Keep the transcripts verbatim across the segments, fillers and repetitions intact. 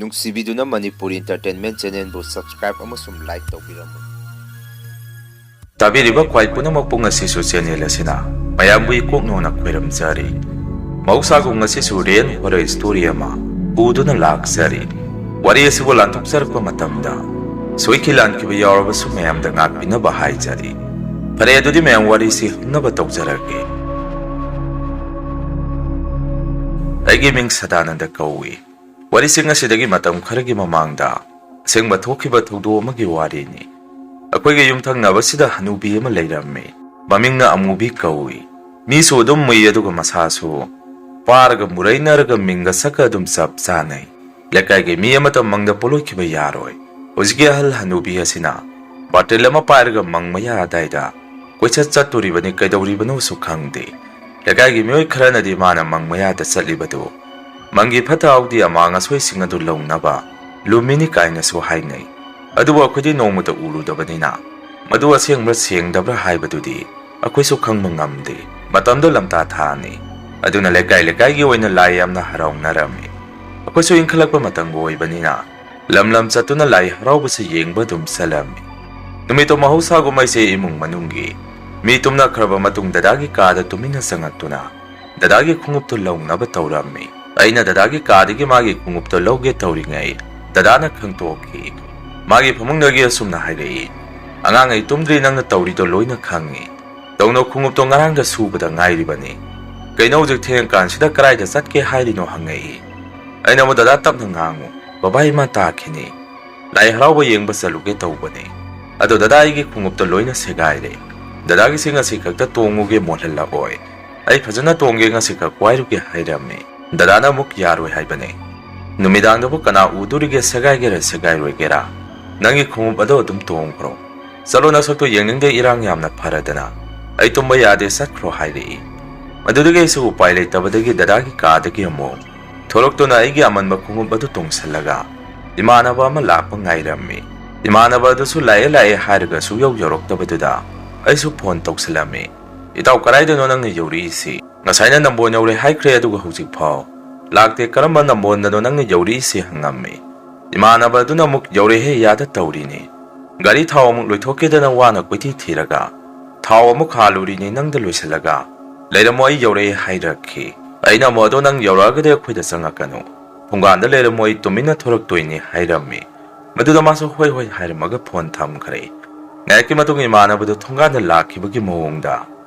ꯅꯨꯡꯁꯤꯕꯤꯗꯨꯅ Manipur Entertainment Channelꯕꯨ subscribe ꯑꯃꯁꯨꯡ like ꯇꯧꯕꯤꯔꯝꯃꯨ꯫ ꯇꯥꯕꯤꯔꯤꯕ ꯈ꯭ꯋꯥꯏ ꯄꯨꯝꯅꯃꯛꯄꯨ ꯉꯁꯤꯁꯨ channel ꯑꯁꯤꯅ ꯃꯌꯥꯝꯕꯨ ꯏꯀꯣꯛ ꯅꯧꯅ ꯈꯣꯏꯔꯝꯖꯔꯤ꯫ ꯃꯍꯧꯁꯥꯒꯨꯝ ꯉꯁꯤꯁꯨ real horror story ꯑꯃ ꯄꯨꯗꯨꯅ ꯂꯥꯛꯆꯔꯤ꯫ ꯋꯥꯔꯤ ꯑꯁꯤꯕꯨ ꯂꯥꯟꯊꯣꯛꯆꯔꯛꯄ ꯃꯇꯝꯗ ꯁꯣꯏꯈꯤ ꯂꯥꯟꯈꯤꯕ ꯌꯥꯎꯔꯕꯁꯨ ꯃꯌꯥꯝꯗ ꯉꯥꯛꯄꯤꯅꯕ ꯍꯥꯏꯖꯔꯤ꯫ ꯐꯔꯦ, ꯑꯗꯨꯗꯤ ꯃꯌꯥꯝ ꯋꯥꯔꯤꯁꯤ ꯍꯧꯅꯕ ꯇꯧꯖꯔꯒꯦ꯫ ꯑꯩꯒꯤ ꯃꯤꯡ ꯁꯗꯥꯅꯟꯗ ꯀꯧꯏ꯫ ꯋꯥꯔꯤꯁꯤꯡ ꯑꯁꯤꯗꯒꯤ ꯃꯇꯝ ꯈꯔꯒꯤ ꯃꯃꯥꯡꯗ ꯑꯁꯦꯡꯕ ꯊꯣꯛꯈꯤꯕ ꯊꯧꯗꯣꯛ ꯑꯃꯒꯤ ꯋꯥꯔꯤꯅꯤ꯫ ꯑꯩꯈꯣꯏꯒꯤ ꯌꯨꯝꯊꯪꯅꯕꯁꯤꯗ ꯍꯅꯨꯕꯤ ꯑꯃ ꯂꯩꯔꯝꯃꯤ꯫ ꯃꯃꯤꯡꯅ ꯑꯃꯨꯕꯤ ꯀꯧꯏ꯫ ꯃꯤꯁꯨ ꯑꯗꯨꯝ ꯃꯨꯏ, ꯑꯗꯨꯒ ꯃꯁꯥꯁꯨ ꯄꯥꯔꯒ ꯃꯨꯔꯩꯅꯔꯒ ꯃꯤꯡꯒ ꯁꯛꯀ ꯑꯗꯨꯝ ꯆꯞ ꯆꯥꯅꯩ꯫ ꯂꯩꯀꯥꯏꯒꯤ ꯃꯤ ꯑꯃꯠꯇ ꯃꯪꯗ ꯄꯣꯂꯣꯏꯈꯤꯕ ꯌꯥꯔꯣꯏ꯫ ꯍꯧꯖꯤꯛꯀꯤ ꯑꯍꯜ ꯍꯅꯨꯕꯤ ꯑꯁꯤꯅ ꯕꯥꯔꯇꯦꯜ ꯑꯃ ꯄꯥꯏꯔꯒ ꯃꯪ ꯃꯌꯥ ꯑꯗꯥꯏꯗ ꯀꯣꯏꯆꯠ ꯆꯠꯇꯣꯔꯤꯕꯅꯤ, ꯀꯩꯗꯧꯔꯤꯕꯅꯣꯁꯨ ꯈꯪꯗꯦ꯫ ꯂꯩꯀꯥꯏꯒꯤ ꯃꯤꯑꯣꯏ ꯈꯔꯅꯗꯤ ꯃꯥꯅ ꯃꯪ ꯃꯌꯥꯗ ꯆꯠꯂꯤꯕꯗꯨ ꯃꯪꯒꯤ ꯐꯠꯇ ꯍꯥꯎꯗꯤ ꯑꯃꯥꯡ ꯑꯁꯣꯏꯁꯤꯡ ꯑꯗꯨ ꯂꯧꯅꯕ ꯂꯨꯝꯃꯤꯅꯤ ꯀꯥꯏꯅꯁꯨ ꯍꯥꯏꯅꯩ꯫ ꯑꯗꯨꯕꯨ ꯑꯩꯈꯣꯏꯗꯤ ꯅꯣꯡꯃꯇ ꯎꯔꯨꯗꯕꯅꯤꯅ ꯃꯗꯨ ꯑꯁꯦꯡꯕ꯭ꯔꯥ ꯁꯦꯡꯗꯕ꯭ꯔꯥ ꯍꯥꯏꯕꯗꯨꯗꯤ ꯑꯩꯈꯣꯏꯁꯨ ꯈꯪꯕ ꯉꯝꯗꯦ꯫ ꯃꯇꯝꯗꯨ ꯂꯝꯇꯥ ꯊꯥꯅꯤ꯫ ꯑꯗꯨꯅ ꯂꯩꯀꯥꯏ ꯂꯩꯀꯥꯏꯒꯤ ꯑꯣꯏꯅ ꯂꯥꯏ ꯌꯥꯝꯅ ꯍꯔꯥꯎꯅꯔꯝꯃꯤ꯫ ꯑꯩꯈꯣꯏꯁꯨ ꯏꯟꯈꯠꯂꯛꯄ ꯃꯇꯝꯒ ꯑꯣꯏꯕꯅꯤꯅ ꯂꯝ ꯂꯝ ꯆꯠꯇꯨꯅ ꯂꯥꯏ ꯍꯔꯥꯎꯕꯁꯤ ꯌꯦꯡꯕ ꯑꯗꯨꯝ ꯆꯠꯂꯝꯃꯤ꯫ ꯅꯨꯃꯤꯠꯇꯨ ꯃꯍꯧꯁꯥꯒꯨꯝ ꯑꯩꯁꯦ ꯏꯃꯨꯡ ꯃꯅꯨꯡꯒꯤ ꯃꯤ ꯇꯨꯝꯅꯈ꯭ꯔꯕ ꯃꯇꯨꯡ ꯗꯗꯥꯒꯤ ꯀꯥꯗ ꯇꯨꯃꯤꯟꯅ ꯆꯪꯉꯛꯇꯨꯅ ꯗꯗꯥꯒꯤ ꯈꯣꯡꯎꯞꯇꯨ ꯂꯧꯅꯕ ꯇꯧꯔꯝꯃꯤ꯫ ꯑꯩꯅ ꯗꯗꯥꯒꯤ ꯀꯥꯗꯒꯤ ꯃꯥꯒꯤ ꯈꯣꯡꯎꯞꯇꯨ ꯂꯧꯒꯦ ꯇꯧꯔꯤꯉꯩ ꯗꯗꯥꯅ ꯈꯪꯇꯣꯛꯈꯤ꯫ ꯃꯥꯒꯤ ꯐꯃꯨꯡꯗꯒꯤ ꯑꯁꯨꯝꯅ ꯍꯥꯏꯔꯛꯏ, "ꯑꯉꯥꯡ, ꯑꯩ ꯇꯨꯝꯗ꯭ꯔꯤ, ꯅꯪꯅ ꯇꯧꯔꯤꯗꯣ ꯂꯣꯏꯅ ꯈꯪꯉꯤ꯫ ꯇꯧꯅꯧ, ꯈꯣꯡꯎꯞꯇꯣ ꯉꯔꯥꯡꯗ ꯁꯨꯕꯗ ꯉꯥꯏꯔꯤꯕꯅꯤ꯫ ꯀꯩꯅꯣ ꯍꯧꯖꯤꯛ ꯊꯦꯡꯉꯀꯥꯟꯁꯤꯗ ꯀꯗꯥꯏꯗ ꯆꯠꯀꯦ ꯍꯥꯏꯔꯤꯅꯣ?" ꯍꯪꯉꯛꯏ꯫ ꯑꯩꯅ ꯑꯃꯨꯛ, "ꯗꯗꯥ, ꯇꯞꯅ ꯉꯥꯡꯉꯨ, ꯕꯕꯥ ꯏꯃꯥ ꯇꯥꯈꯤꯅꯤ꯫ ꯂꯥꯏ ꯍꯔꯥꯎꯕ ꯌꯦꯡꯕ ꯆꯠꯂꯨꯒꯦ ꯇꯧꯕꯅꯤ꯫ ꯑꯗꯣ ꯗꯗꯥ, ꯑꯩꯒꯤ ꯈꯣꯡꯎꯞꯇꯣ ꯂꯣꯏꯅ ꯁꯦꯒꯥꯏꯔꯦ꯫ ꯗꯗꯥꯒꯤꯁꯤ ꯉꯁꯤ ꯈꯛꯇ ꯇꯣꯡꯉꯨꯒꯦ, ꯃꯣꯠꯍꯜꯂꯛꯑꯣꯏ꯫ ꯑꯩ ꯐꯖꯅ ꯇꯣꯡꯒꯦ, ꯉꯁꯤ ꯈꯛ ꯋꯥꯏꯔꯨꯒꯦ" ꯍꯥꯏꯔꯝꯃꯤ꯫ ꯗꯗꯥꯅ ꯑꯃꯨꯛ, "ꯌꯥꯔꯣꯏ ꯍꯥꯏꯕꯅꯤ꯫ ꯅꯨꯃꯤꯗꯥꯡꯗꯕꯨ ꯀꯅꯥ ꯎꯗꯣꯔꯤꯒꯦ, ꯁꯦꯒꯥꯏꯒꯦꯔꯥ ꯁꯦꯒꯥꯏꯔꯣꯏꯒꯦꯔꯥ? ꯅꯪꯒꯤ ꯈꯣꯡꯎꯞ ꯑꯗꯣ ꯑꯗꯨꯝ ꯇꯣꯡꯈ꯭ꯔꯣ꯫ ꯆꯠꯂꯣ, ꯅꯁꯛꯇꯣ ꯌꯦꯡꯅꯤꯡꯗꯦ, ꯏꯔꯥꯡ ꯌꯥꯝꯅ ꯐꯔꯗꯅ꯫ ꯑꯩ ꯇꯨꯝꯕ ꯌꯥꯗꯦ, ꯆꯠꯈ꯭ꯔꯣ" ꯍꯥꯏꯔꯛꯏ꯫ ꯑꯗꯨꯗꯒꯤ ꯑꯩꯁꯨ ꯎꯄꯥꯏ ꯂꯩꯇꯕꯗꯒꯤ ꯗꯗꯥꯒꯤ ꯀꯥꯗꯒꯤ ꯑꯃꯨꯛ ꯊꯣꯛꯂꯛꯇꯨꯅ ꯑꯩꯒꯤ ꯑꯃꯟꯕ ꯈꯣꯡꯎꯞ ꯑꯗꯨ ꯇꯣꯡꯁꯤꯜꯂꯒ ꯏꯃꯥꯟꯅꯕ ꯑꯃ ꯂꯥꯛꯄ ꯉꯥꯏꯔꯝꯃꯤ꯫ ꯏꯃꯥꯟꯅꯕ ꯑꯗꯨꯁꯨ ꯂꯥꯛꯑꯦ ꯂꯥꯛꯑꯦ ꯍꯥꯏꯔꯒ ꯁꯨꯛꯌꯧ ꯌꯧꯔꯛꯇꯕꯗꯨꯗ ꯑꯩꯁꯨ ꯐꯣꯟ ꯇꯧꯁꯤꯜꯂꯝꯃꯤ꯫ "ꯏꯇꯥꯎ, ꯀꯗꯥꯏꯗꯅꯣ ꯅꯪꯅ ꯌꯧꯔꯛꯏꯁꯤ? ꯉꯁꯥꯏꯅ ꯅꯝꯕꯣꯜ ꯌꯧꯔꯦ ꯍꯥꯏꯈ꯭ꯔꯦ, ꯑꯗꯨꯒ ꯍꯧꯖꯤꯛ ꯐꯥꯎ "ꯂꯥꯛꯇꯦ, ꯀꯔꯝꯕ ꯅꯝꯕꯣꯟꯗꯅꯣ ꯅꯪꯅ ꯌꯧꯔꯛꯏꯁꯦ?" ꯍꯪꯉꯝꯃꯤ꯫ ꯏꯃꯥꯟꯅꯕ ꯑꯗꯨꯅ ꯑꯃꯨꯛ, "ꯌꯧꯔꯛꯑꯦꯍꯦ, ꯌꯥꯗ ꯇꯧꯔꯤꯅꯤ꯫ ꯒꯥꯔꯤ ꯊꯥꯎ ꯑꯃꯨꯛ ꯂꯣꯏꯊꯣꯛꯀꯦꯗꯅ ꯋꯥꯅ ꯀꯣꯏꯊꯤ ꯊꯤꯔꯒ ꯊꯥꯎ ꯑꯃꯨꯛ ꯍꯥꯜꯂꯨꯔꯤꯅꯤ, ꯅꯪꯗ ꯂꯣꯏꯁꯤꯜꯂꯒ ꯂꯩꯔꯝꯃꯣ, ꯑꯩ ꯌꯧꯔꯛꯑꯦ" ꯍꯥꯏꯔꯛꯈꯤ꯫ ꯑꯩꯅ ꯑꯃꯨꯛ, "ꯑꯗꯣ ꯅꯪ ꯌꯧꯔꯛꯑꯒꯗꯤ ꯑꯩꯈꯣꯏꯗ ꯆꯪꯉꯛꯀꯅꯨ, ꯊꯣꯡꯒꯥꯟꯗ ꯂꯩꯔꯝꯃꯣ, ꯑꯩ ꯇꯨꯃꯤꯟꯅ ꯊꯣꯔꯛꯇꯣꯏꯅꯤ" ꯍꯥꯏꯔꯝꯃꯤ꯫ ꯃꯗꯨꯗ ꯃꯥꯁꯨ "ꯍꯣꯏ ꯍꯣꯏ" ꯍꯥꯏꯔꯝꯃꯒ ꯐꯣꯟ ꯊꯝꯈ꯭ꯔꯦ꯫ ꯉꯥꯏꯍꯥꯛꯀꯤ ꯃꯇꯨꯡ ꯏꯃꯥꯟꯅꯕꯗꯨ ꯊꯣꯡꯒꯥꯟꯗ ꯂꯥꯛꯈꯤꯕꯒꯤ ꯃꯑꯣꯡꯗ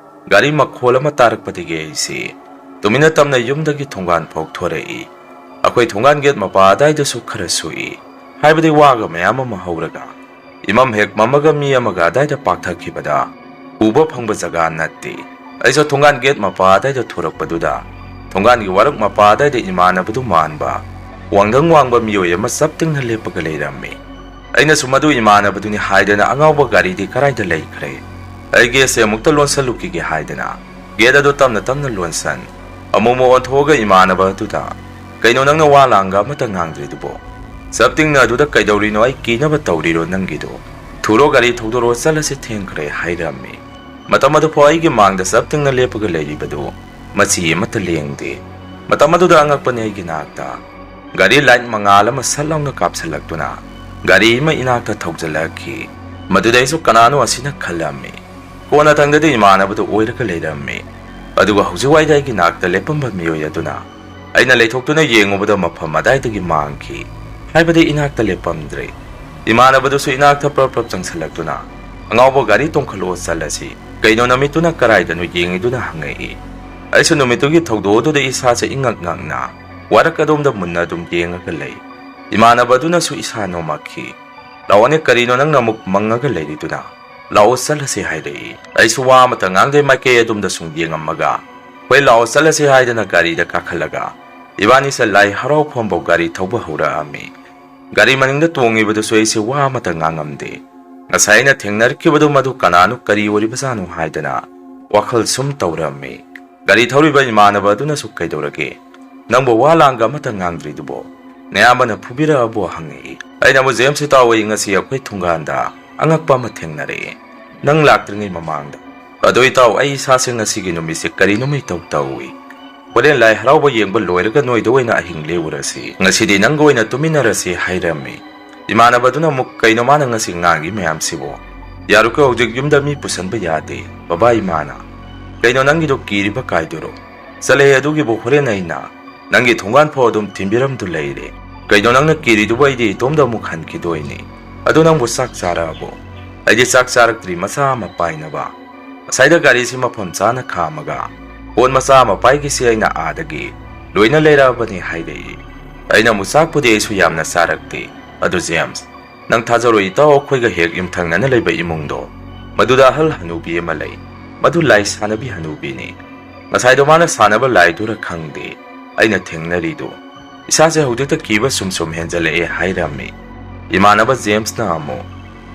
ꯒꯥꯔꯤ ꯃꯈꯣꯜ ꯑꯃ ꯇꯥꯔꯛꯄꯗꯒꯤ ꯑꯩꯁꯤ ꯇꯨꯃꯤꯟꯅ ꯇꯞꯅ ꯌꯨꯝꯗꯒꯤ ꯊꯣꯡꯒꯥꯟ ꯐꯥꯎ ꯊꯣꯔꯛꯏ꯫ ꯑꯩꯈꯣꯏ ꯊꯣꯡꯒꯥꯟ ꯒꯦꯠ ꯃꯄꯥ ꯑꯗꯥꯏꯗꯁꯨ ꯈꯔ ꯁꯣꯛꯏ, ꯍꯥꯏꯕꯗꯤ ꯋꯥꯒ ꯃꯌꯥꯝ ꯑꯃ ꯍꯧꯔꯒ ꯏꯃꯝ ꯍꯦꯛ ꯃꯝꯃꯒ ꯃꯤ ꯑꯃꯒ ꯑꯗꯥꯏꯗ ꯄꯥꯛꯊꯈꯤꯕꯗ ꯎꯕ ꯐꯪꯕ ꯖꯒꯥ ꯅꯠꯇꯦ꯫ ꯑꯩꯁꯨ ꯊꯣꯡꯒꯥꯟ ꯒꯦꯠ ꯃꯄꯥ ꯑꯗꯥꯏꯗ ꯊꯣꯔꯛꯄꯗꯨꯗ ꯊꯣꯡꯒꯥꯟꯒꯤ ꯋꯥꯔꯛ ꯃꯄꯥ ꯑꯗꯥꯏꯗ ꯏꯃꯥꯟꯅꯕꯗꯨ ꯃꯥꯟꯕ ꯋꯥꯡꯗꯪ ꯋꯥꯡꯕ ꯃꯤꯑꯣꯏ ꯑꯃ ꯆꯞ ꯇꯤꯡꯅ ꯂꯦꯞꯄꯒ ꯂꯩꯔꯝꯃꯤ꯫ ꯑꯩꯅꯁꯨ ꯃꯗꯨ ꯏꯃꯥꯟꯅꯕꯗꯨꯅꯤ ꯍꯥꯏꯗꯅ ꯑꯉꯥꯎꯕ ꯒꯥꯔꯤꯗꯤ ꯀꯔꯥꯏꯗ ꯂꯩꯈ꯭ꯔꯦ? ꯑꯩ ꯒꯦꯠꯁꯦ ꯑꯃꯨꯛꯇ ꯂꯣꯟꯁꯜꯂꯨꯈꯤꯒꯦ ꯍꯥꯏꯗꯅ ꯒꯦꯠ ꯑꯗꯨ ꯇꯞꯅ ꯇꯞꯅ ꯂꯣꯟꯁꯟ, ꯑꯃꯨꯛ ꯑꯃꯨꯛ ꯑꯣꯟꯊꯣꯛꯑꯒ ꯏꯃꯥꯟꯅꯕ ꯑꯗꯨꯗ, "ꯀꯩꯅꯣ ꯅꯪꯅ ꯋꯥ ꯂꯥꯡꯒ ꯑꯃꯠꯇ ꯉꯥꯡꯗ꯭ꯔꯤꯗꯨꯕꯣ? ꯆꯞ ꯇꯤꯡꯅ ꯑꯗꯨꯗ ꯀꯩꯗꯧꯔꯤꯅꯣ? ꯑꯩ ꯀꯤꯅꯕ ꯇꯧꯔꯤꯔꯣ ꯅꯪꯒꯤꯗꯣ? ꯊꯨꯔꯣ, ꯒꯥꯔꯤ ꯊꯧꯗꯣꯔꯛꯑꯣ, ꯆꯠꯂꯁꯤ, ꯊꯦꯡꯈ꯭ꯔꯦ" ꯍꯥꯏꯔꯝꯃꯤ꯫ ꯃꯇꯝ ꯑꯗꯨꯐꯥꯎ ꯑꯩꯒꯤ ꯃꯥꯡꯗ ꯆꯞ ꯇꯤꯡꯅ ꯂꯦꯞꯄꯒ ꯂꯩꯔꯤꯕꯗꯨ ꯃꯆꯤ ꯑꯃꯠꯇ ꯂꯦꯡꯗꯦ꯫ ꯃꯇꯝ ꯑꯗꯨꯗ ꯑꯉꯛꯄꯅꯤ ꯑꯩꯒꯤ ꯅꯥꯛꯇ ꯒꯥꯔꯤ ꯂꯥꯏꯠ ꯃꯉꯥꯜ ꯑꯃ ꯁꯠ ꯂꯥꯎꯅ ꯀꯥꯞꯁꯤꯜꯂꯛꯇꯨꯅ ꯒꯥꯔꯤ ꯑꯃ ꯏꯅꯥꯛꯇ ꯊꯧꯖꯤꯜꯂꯛꯈꯤ꯫ ꯃꯗꯨꯗ ꯑꯩꯁꯨ "ꯀꯅꯥꯅꯣ ꯑꯁꯤꯅ?" ꯈꯜꯂꯝꯃꯤ꯫ ꯀꯣꯟꯅꯊꯪꯗꯗꯤ ꯏꯃꯥꯟꯅꯕꯗꯨ ꯑꯣꯏꯔꯒ ꯂꯩꯔꯝꯃꯤ꯫ ꯑꯗꯨꯒ ꯍꯧꯖꯤꯛꯋꯥꯏꯗ ꯑꯩꯒꯤ ꯅꯥꯛꯇ ꯂꯦꯞꯄꯝꯕ ꯃꯤꯑꯣꯏ ꯑꯗꯨꯅ ꯑꯩꯅ ꯂꯩꯊꯣꯛꯇꯨꯅ ꯌꯦꯡꯉꯨꯕꯗ ꯃꯐꯝ ꯑꯗꯥꯏꯗꯒꯤ ꯃꯥꯡꯈꯤ꯫ ꯍꯥꯏꯕꯗꯤ ꯏꯅꯥꯛꯇ ꯂꯦꯞꯄꯝꯗ꯭ꯔꯦ꯫ ꯏꯃꯥꯟꯅꯕꯗꯨꯁꯨ ꯏꯅꯥꯛꯇ ꯄ꯭ꯔꯞ ꯄ꯭ꯔꯞ ꯆꯪꯁꯤꯜꯂꯛꯇꯨꯅ, "ꯑꯉꯥꯎꯕ, ꯒꯥꯔꯤ ꯇꯣꯡꯈꯠꯂꯛꯑꯣ, ꯆꯠꯂꯁꯤ꯫ ꯀꯩꯅꯣ ꯅꯨꯃꯤꯠꯇꯨꯅ ꯀꯔꯥꯏꯗꯅꯣ ꯌꯦꯡꯉꯤꯗꯨꯅ?" ꯍꯪꯉꯛꯏ꯫ ꯑꯩꯁꯨ ꯅꯨꯃꯤꯠꯇꯨꯒꯤ ꯊꯧꯗꯣꯛ ꯑꯗꯨꯗ ꯏꯁꯥꯁꯦ ꯏꯉꯛ ꯉꯛꯅ ꯋꯥꯔꯛ ꯑꯗꯣꯝꯗ ꯃꯨꯟꯅ ꯑꯗꯨꯝ ꯌꯦꯡꯉꯒ ꯂꯩ꯫ ꯏꯃꯥꯟꯅꯕ ꯑꯗꯨꯅꯁꯨ ꯏꯁꯥ ꯅꯣꯝꯃꯛꯈꯤ꯫ "ꯂꯥꯛꯑꯣꯅꯦ, ꯀꯔꯤꯅꯣ ꯅꯪꯅ ꯑꯃꯨꯛ ꯃꯪꯉꯒ ꯂꯩꯔꯤꯗꯨꯅ? ꯂꯥꯛꯑꯣ, ꯆꯠꯂꯁꯤ" ꯍꯥꯏꯔꯛꯏ꯫ ꯑꯩꯁꯨ ꯋꯥ ꯑꯃꯇ ꯉꯥꯡꯗꯦ, ꯃꯥꯏꯀꯩ ꯑꯗꯣꯝꯗ ꯁꯨꯝ ꯌꯦꯡꯉꯝꯃꯒ, "ꯍꯣꯏ, ꯂꯥꯛꯑꯣ, ꯆꯠꯂꯁꯤ" ꯍꯥꯏꯗꯅ ꯒꯥꯔꯤꯗ ꯀꯥꯈꯠꯂꯒ ꯏꯕꯥꯅꯤꯁꯦ ꯂꯥꯏ ꯍꯔꯥꯎꯐꯝꯐꯧ ꯒꯥꯔꯤ ꯊꯧꯕ ꯍꯧꯔꯛꯑꯝꯃꯤ꯫ ꯒꯥꯔꯤ ꯃꯅꯤꯡꯗ ꯇꯣꯡꯉꯤꯕꯗꯨꯁꯨ ꯑꯩꯁꯦ ꯋꯥ ꯑꯃꯇ ꯉꯥꯡꯉꯝꯗꯦ꯫ ꯉꯁꯥꯏ ꯑꯩꯅ ꯊꯦꯡꯅꯔꯛꯈꯤꯕꯗꯨ ꯃꯗꯨ ꯀꯅꯥꯅꯣ, ꯀꯔꯤ ꯑꯣꯏꯔꯤꯕꯖꯥꯠꯅꯣ ꯍꯥꯏꯗꯅ ꯋꯥꯈꯜ ꯁꯨꯝ ꯇꯧꯔꯝꯃꯤ꯫ ꯒꯥꯔꯤ ꯊꯧꯔꯤꯕ ꯏꯃꯥꯟꯅꯕ ꯑꯗꯨꯅꯁꯨ, "ꯀꯩꯗꯧꯔꯒꯦ? ꯅꯪꯕꯨ ꯋꯥ ꯂꯥꯡꯒ ꯑꯃꯠꯇ ꯉꯥꯡꯗ꯭ꯔꯤꯗꯨꯕꯣ? ꯅꯌꯥꯝꯕꯅ ꯐꯨꯕꯤꯔꯛꯑꯕꯣ?" ꯍꯪꯉꯛꯏ꯫ ꯑꯩꯅ ꯑꯃꯨꯛ, "ꯖꯦꯝꯁ ꯏꯇꯥꯎ, ꯑꯩ ꯉꯁꯤ ꯑꯩꯈꯣꯏ ꯊꯣꯡꯒꯥꯟꯗ ꯑꯉꯛꯄ ꯑꯃ ꯊꯦꯡꯅꯔꯛꯑꯦ, ꯅꯪ ꯂꯥꯛꯇ꯭ꯔꯤꯉꯩ ꯃꯃꯥꯡꯗ꯫ ꯑꯗꯣ ꯏꯇꯥꯎ, ꯑꯩ ꯏꯁꯥꯁꯦ ꯉꯁꯤꯒꯤ ꯅꯨꯃꯤꯠꯁꯦ ꯀꯔꯤꯅꯣꯝꯃ ꯏꯇꯧ ꯇꯧꯏ꯫ ꯍꯣꯔꯦꯟ ꯂꯥꯏ ꯍꯔꯥꯎꯕ ꯌꯦꯡꯕ ꯂꯣꯏꯔꯒ ꯅꯣꯏꯗ ꯑꯣꯏꯅ ꯑꯍꯤꯡ ꯂꯦꯛꯎꯔꯁꯤ꯫ ꯉꯁꯤꯗꯤ ꯅꯪꯒ ꯑꯣꯏꯅ ꯇꯨꯃꯤꯟꯅꯔꯁꯤ" ꯍꯥꯏꯔꯝꯃꯤ꯫ ꯏꯃꯥꯟꯅꯕꯗꯨꯅ ꯑꯃꯨꯛ, "ꯀꯩꯅꯣ ꯃꯥꯅ ꯉꯁꯤ ꯉꯥꯡꯉꯤ ꯃꯌꯥꯝꯁꯤꯕꯣ? ꯌꯥꯔꯨꯀꯣ, ꯍꯧꯖꯤꯛ ꯌꯨꯝꯗ ꯃꯤ ꯄꯨꯁꯟꯕ ꯌꯥꯗꯦ꯫ ꯕꯕꯥ ꯏꯃꯥꯅ, ꯀꯩꯅꯣ ꯅꯪꯒꯤꯗꯣ ꯀꯤꯔꯤꯕ ꯀꯥꯏꯗꯨꯔꯣ? ꯆꯠꯂꯍꯦ, ꯑꯗꯨꯒꯤꯕꯨ ꯍꯣꯔꯦꯟ ꯑꯩꯅ ꯅꯪꯒꯤ ꯊꯣꯡꯒꯥꯟ ꯐꯥꯎ ꯑꯗꯨꯝ ꯊꯤꯟꯕꯤꯔꯝꯗꯨ ꯂꯩꯔꯦ꯫ ꯀꯩꯅꯣ ꯅꯪꯅ ꯀꯤꯔꯤꯗꯨꯕꯨ? ꯑꯩꯗꯤ ꯏꯇꯣꯝꯗ ꯑꯃꯨꯛ ꯍꯟꯈꯤꯗꯣꯏꯅꯤ꯫ ꯑꯗꯨ ꯅꯪꯕꯨ ꯆꯥꯛ ꯆꯥꯔꯛꯑꯕꯣ?" "ꯑꯩꯗꯤ ꯆꯥꯛ ꯆꯥꯔꯛꯇ꯭ꯔꯤ, ꯃꯆꯥ ꯑꯃ ꯄꯥꯏꯅꯕ꯫ ꯉꯁꯥꯏꯗ ꯒꯥꯔꯤꯁꯤ ꯃꯐꯝ ꯆꯥꯅ ꯈꯥꯝꯃꯒ ꯄꯣꯠ ꯃꯆꯥ ꯑꯃ ꯄꯥꯏꯈꯤꯁꯤ ꯑꯩꯅ ꯑꯥꯗꯒꯤ ꯂꯣꯏꯅ ꯂꯩꯔꯛꯑꯕꯅꯤ" ꯍꯥꯏꯔꯛꯏ꯫ ꯑꯩꯅ ꯑꯃꯨꯛ, "ꯆꯥꯛꯄꯨꯗꯤ ꯑꯩꯁꯨ ꯌꯥꯝꯅ ꯆꯥꯔꯛꯇꯦ꯫ ꯑꯗꯨ ꯖꯦꯝꯁ, ꯅꯪ ꯊꯥꯖꯔꯣꯏ ꯏꯇꯥꯎ, ꯑꯩꯈꯣꯏꯒ ꯍꯦꯛ ꯌꯨꯝꯊꯪꯅꯅ ꯂꯩꯕ ꯏꯃꯨꯡꯗꯣ, ꯃꯗꯨꯗ ꯑꯍꯜ ꯍꯅꯨꯕꯤ ꯑꯃ ꯂꯩ꯫ ꯃꯗꯨ ꯂꯥꯏ ꯁꯥꯟꯅꯕꯤ ꯍꯅꯨꯕꯤꯅꯤ꯫ ꯉꯁꯥꯏꯗꯣ ꯃꯥꯅ ꯁꯥꯟꯅꯕ ꯂꯥꯏꯗꯨꯔ ꯈꯪꯗꯦ, ꯑꯩꯅ ꯊꯦꯡꯅꯔꯤꯗꯨ꯫ ꯏꯁꯥꯁꯦ ꯍꯧꯖꯤꯛꯇ ꯀꯤꯕ ꯁꯨꯝ ꯁꯨꯝ ꯍꯦꯟꯖꯜꯂꯛꯑꯦ" ꯍꯥꯏꯔꯝꯃꯤ꯫ ꯏꯃꯥꯟꯅꯕ ꯖꯦꯝꯁꯅ ꯑꯃꯨꯛ,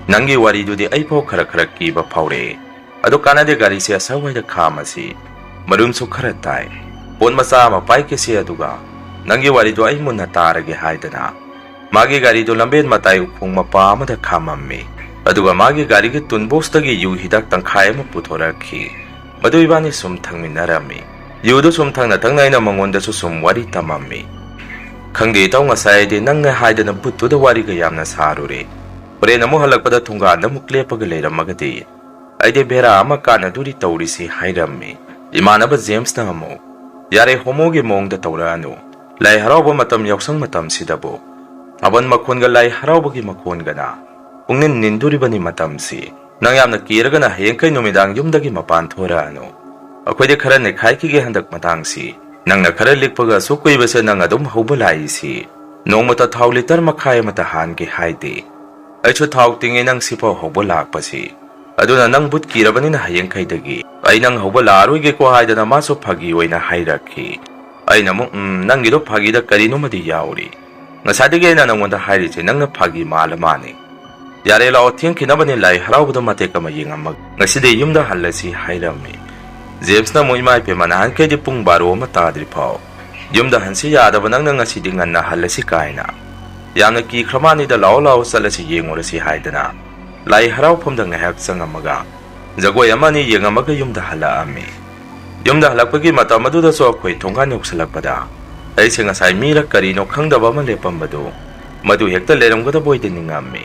"ꯅꯪꯒꯤ ꯋꯥꯔꯤꯗꯨꯗꯤ ꯑꯩꯐꯥꯎ ꯈꯔ ꯈꯔ ꯀꯤꯕ ꯐꯥꯎꯔꯛꯑꯦ꯫ ꯑꯗꯨ ꯀꯥꯟꯅꯗꯦ, ꯒꯥꯔꯤꯁꯦ ꯑꯁꯥꯋꯥꯏꯗ ꯈꯥꯝꯃꯁꯤ꯫ ꯃꯔꯨꯝꯁꯨ ꯈꯔ ꯇꯥꯏ꯫ ꯄꯣꯠ ꯃꯆꯥ ꯑꯃ ꯄꯥꯏꯈꯤꯁꯤ, ꯑꯗꯨꯒ ꯅꯪꯒꯤ ꯋꯥꯔꯤꯗꯣ ꯑꯩ ꯃꯨꯟꯅ ꯇꯥꯔꯒꯦ" ꯍꯥꯏꯗꯅ ꯃꯥꯒꯤ ꯒꯥꯔꯤꯗꯨ ꯂꯝꯕꯦꯟ ꯃꯇꯥꯏ ꯎꯈꯣꯡ ꯃꯄꯥ ꯑꯃꯗ ꯈꯥꯝꯃꯝꯃꯤ꯫ ꯑꯗꯨꯒ ꯃꯥꯒꯤ ꯒꯥꯔꯤꯒꯤ ꯇꯨꯜ ꯕꯣꯛꯁꯇꯒꯤ ꯌꯨ ꯍꯤꯗꯥꯛ ꯇꯪꯈꯥꯏ ꯑꯃ ꯄꯨꯊꯣꯔꯛꯈꯤ꯫ ꯃꯗꯨ ꯏꯕꯥꯅꯤ ꯁꯨꯝ ꯊꯛꯃꯤꯟꯅꯔꯝꯃꯤ꯫ ꯌꯨꯗꯨ ꯁꯨꯝ ꯊꯛꯅ ꯊꯛꯅ ꯑꯩꯅ ꯃꯉꯣꯟꯗꯁꯨ ꯁꯨꯝ ꯋꯥꯔꯤ ꯇꯝꯃꯝꯃꯤ꯫ "ꯈꯪꯗꯦ ꯏꯇꯥꯎ, ꯉꯁꯥꯏ ꯑꯩꯗꯤ ꯅꯪꯅ ꯍꯥꯏꯗꯅ ꯕꯨꯠꯇꯨꯗ ꯋꯥꯔꯤꯒ ꯌꯥꯝꯅ ꯁꯥꯔꯨꯔꯦ꯫ ꯍꯣꯔꯦꯟ ꯑꯃꯨꯛ ꯍꯜꯂꯛꯄꯗ ꯊꯣꯡꯒꯥꯟꯗ ꯑꯃꯨꯛ ꯂꯦꯞꯄꯒ ꯂꯩꯔꯝꯃꯒꯗꯤ ꯑꯩꯗꯤ ꯚꯦꯔꯥ ꯑꯃ ꯀꯥꯟꯅꯗꯣꯔꯤ ꯇꯧꯔꯤꯁꯤ" ꯍꯥꯏꯔꯝꯃꯤ꯫ ꯏꯃꯥꯟꯅꯕ ꯖꯦꯝꯁꯅ ꯑꯃꯨꯛ, "ꯌꯥꯔꯦ, ꯍꯣꯃꯣꯒꯤ ꯃꯑꯣꯡꯗ ꯇꯧꯔꯛꯑꯅꯨ꯫ ꯂꯥꯏ ꯍꯔꯥꯎꯕ ꯃꯇꯝ ꯌꯥꯎꯁꯪ ꯃꯇꯝꯁꯤꯗꯕꯨ ꯊꯥꯕꯜ ꯃꯈꯣꯟꯒ ꯂꯥꯏ ꯍꯔꯥꯎꯕꯒꯤ ꯃꯈꯣꯟꯒꯅ ꯄꯨꯡꯅꯤꯟ ꯅꯤꯟꯗꯣꯔꯤꯕꯅꯤ ꯃꯇꯝꯁꯤ꯫ ꯅꯪ ꯌꯥꯝꯅ ꯀꯤꯔꯒꯅ ꯍꯌꯦꯡꯈꯩ ꯅꯨꯃꯤꯗꯥꯡ ꯌꯨꯝꯗꯒꯤ ꯃꯄꯥꯟ ꯊꯣꯔꯛꯑꯅꯨ꯫ ꯑꯩꯈꯣꯏꯗꯤ ꯈꯔ ꯅꯩꯈꯥꯏꯈꯤꯒꯦ ꯍꯟꯗꯛ ꯃꯇꯥꯡꯁꯤ꯫ ꯅꯪꯅ ꯈꯔ ꯂꯤꯛꯄꯒ ꯑꯁꯨꯛ ꯀꯨꯏꯕꯁꯦ ꯅꯪ ꯑꯗꯨꯝ ꯍꯧꯕ ꯂꯥꯛꯏꯁꯤ꯫ ꯅꯣꯡꯃꯇ ꯊꯥꯎ ꯂꯤꯇꯔ ꯃꯈꯥꯏ ꯑꯃꯇ ꯍꯥꯟꯒꯦ ꯍꯥꯏꯗꯦ꯫ ꯑꯩꯁꯨ ꯊꯥꯎ ꯇꯤꯡꯉꯤ ꯅꯪ ꯁꯤꯐꯥꯎ ꯍꯧꯕ ꯂꯥꯛꯄꯁꯤ꯫ ꯑꯗꯨꯅ ꯅꯪ ꯕꯨꯠ ꯀꯤꯔꯕꯅꯤꯅ ꯍꯌꯦꯡꯈꯩꯗꯒꯤ ꯑꯩ ꯅꯪ ꯍꯧꯕ ꯂꯥꯛꯑꯔꯣꯏꯒꯦꯀꯣ" ꯍꯥꯏꯗꯅ ꯃꯥꯁꯨ ꯐꯥꯒꯤ ꯑꯣꯏꯅ ꯍꯥꯏꯔꯛꯈꯤ꯫ ꯑꯩꯅ ꯑꯃꯨꯛ, "ꯎꯝ, ꯅꯪꯒꯤꯗꯣ ꯐꯥꯒꯤꯗ ꯀꯔꯤꯅꯣꯃꯗꯤ ꯌꯥꯎꯔꯤ꯫ ꯉꯁꯥꯏꯗꯒꯤ ꯑꯩꯅ ꯅꯪꯉꯣꯟꯗ ꯍꯥꯏꯔꯤꯁꯦ ꯅꯪꯅ ꯐꯥꯒꯤ ꯃꯥꯜꯂ ꯃꯥꯅꯤ꯫ ꯌꯥꯔꯦ, ꯂꯥꯛꯑꯣ, ꯊꯦꯡꯈꯤꯅꯕꯅꯤ, ꯂꯥꯏ ꯍꯔꯥꯎꯕꯗꯣ ꯃꯇꯦꯛ ꯑꯃ ꯌꯦꯡꯉꯝꯃꯒ ꯉꯁꯤꯗꯤ ꯌꯨꯝꯗ ꯍꯜꯂꯁꯤ" ꯍꯥꯏꯔꯝꯃꯤ꯫ ꯖꯦꯝꯁꯅ ꯑꯃꯨꯛ, "ꯏꯃꯥ ꯏꯄꯦꯝꯃ, ꯅꯍꯥꯟꯈꯩꯗꯤ ꯄꯨꯡ ꯕꯥꯔꯣ ꯑꯃ ꯇꯥꯗ꯭ꯔꯤ ꯐꯥꯎ ꯌꯨꯝꯗ ꯍꯟꯁꯤ ꯌꯥꯗꯕ ꯅꯪꯅ ꯉꯁꯤꯗꯤ ꯉꯟꯅ ꯍꯜꯂꯁꯤ ꯀꯥꯏꯅ꯫ ꯌꯥꯝꯅ ꯀꯤꯈ꯭ꯔ ꯃꯥꯅꯤꯗ, ꯂꯥꯛꯑꯣ ꯂꯥꯛꯑꯣ, ꯆꯠꯂꯁꯤ, ꯌꯦꯡꯉꯨꯔꯁꯤ" ꯍꯥꯏꯗꯅ ꯂꯥꯏ ꯍꯔꯥꯎꯐꯝꯗ ꯉꯥꯏꯍꯥꯛ ꯆꯪꯉꯝꯃꯒ ꯖꯒꯣꯏ ꯑꯃ ꯑꯅꯤ ꯌꯦꯡꯉꯝꯃꯒ ꯌꯨꯝꯗ ꯍꯜꯂꯛꯑꯝꯃꯤ꯫ ꯌꯨꯝꯗ ꯍꯜꯂꯛꯄꯒꯤ ꯃꯇꯝ ꯑꯗꯨꯗꯁꯨ ꯑꯩꯈꯣꯏ ꯊꯣꯡꯒꯥꯟ ꯌꯧꯁꯤꯜꯂꯛꯄꯗ ꯑꯩꯁꯦ ꯉꯁꯥꯏ ꯃꯤꯔ ꯀꯔꯤꯅꯣ ꯈꯪꯗꯕ ꯑꯃ ꯂꯦꯞꯄꯝꯕꯗꯨ ꯃꯗꯨ ꯍꯦꯛꯇ ꯂꯩꯔꯝꯒꯗꯕ ꯑꯣꯏꯗ ꯅꯤꯡꯉꯝꯃꯤ꯫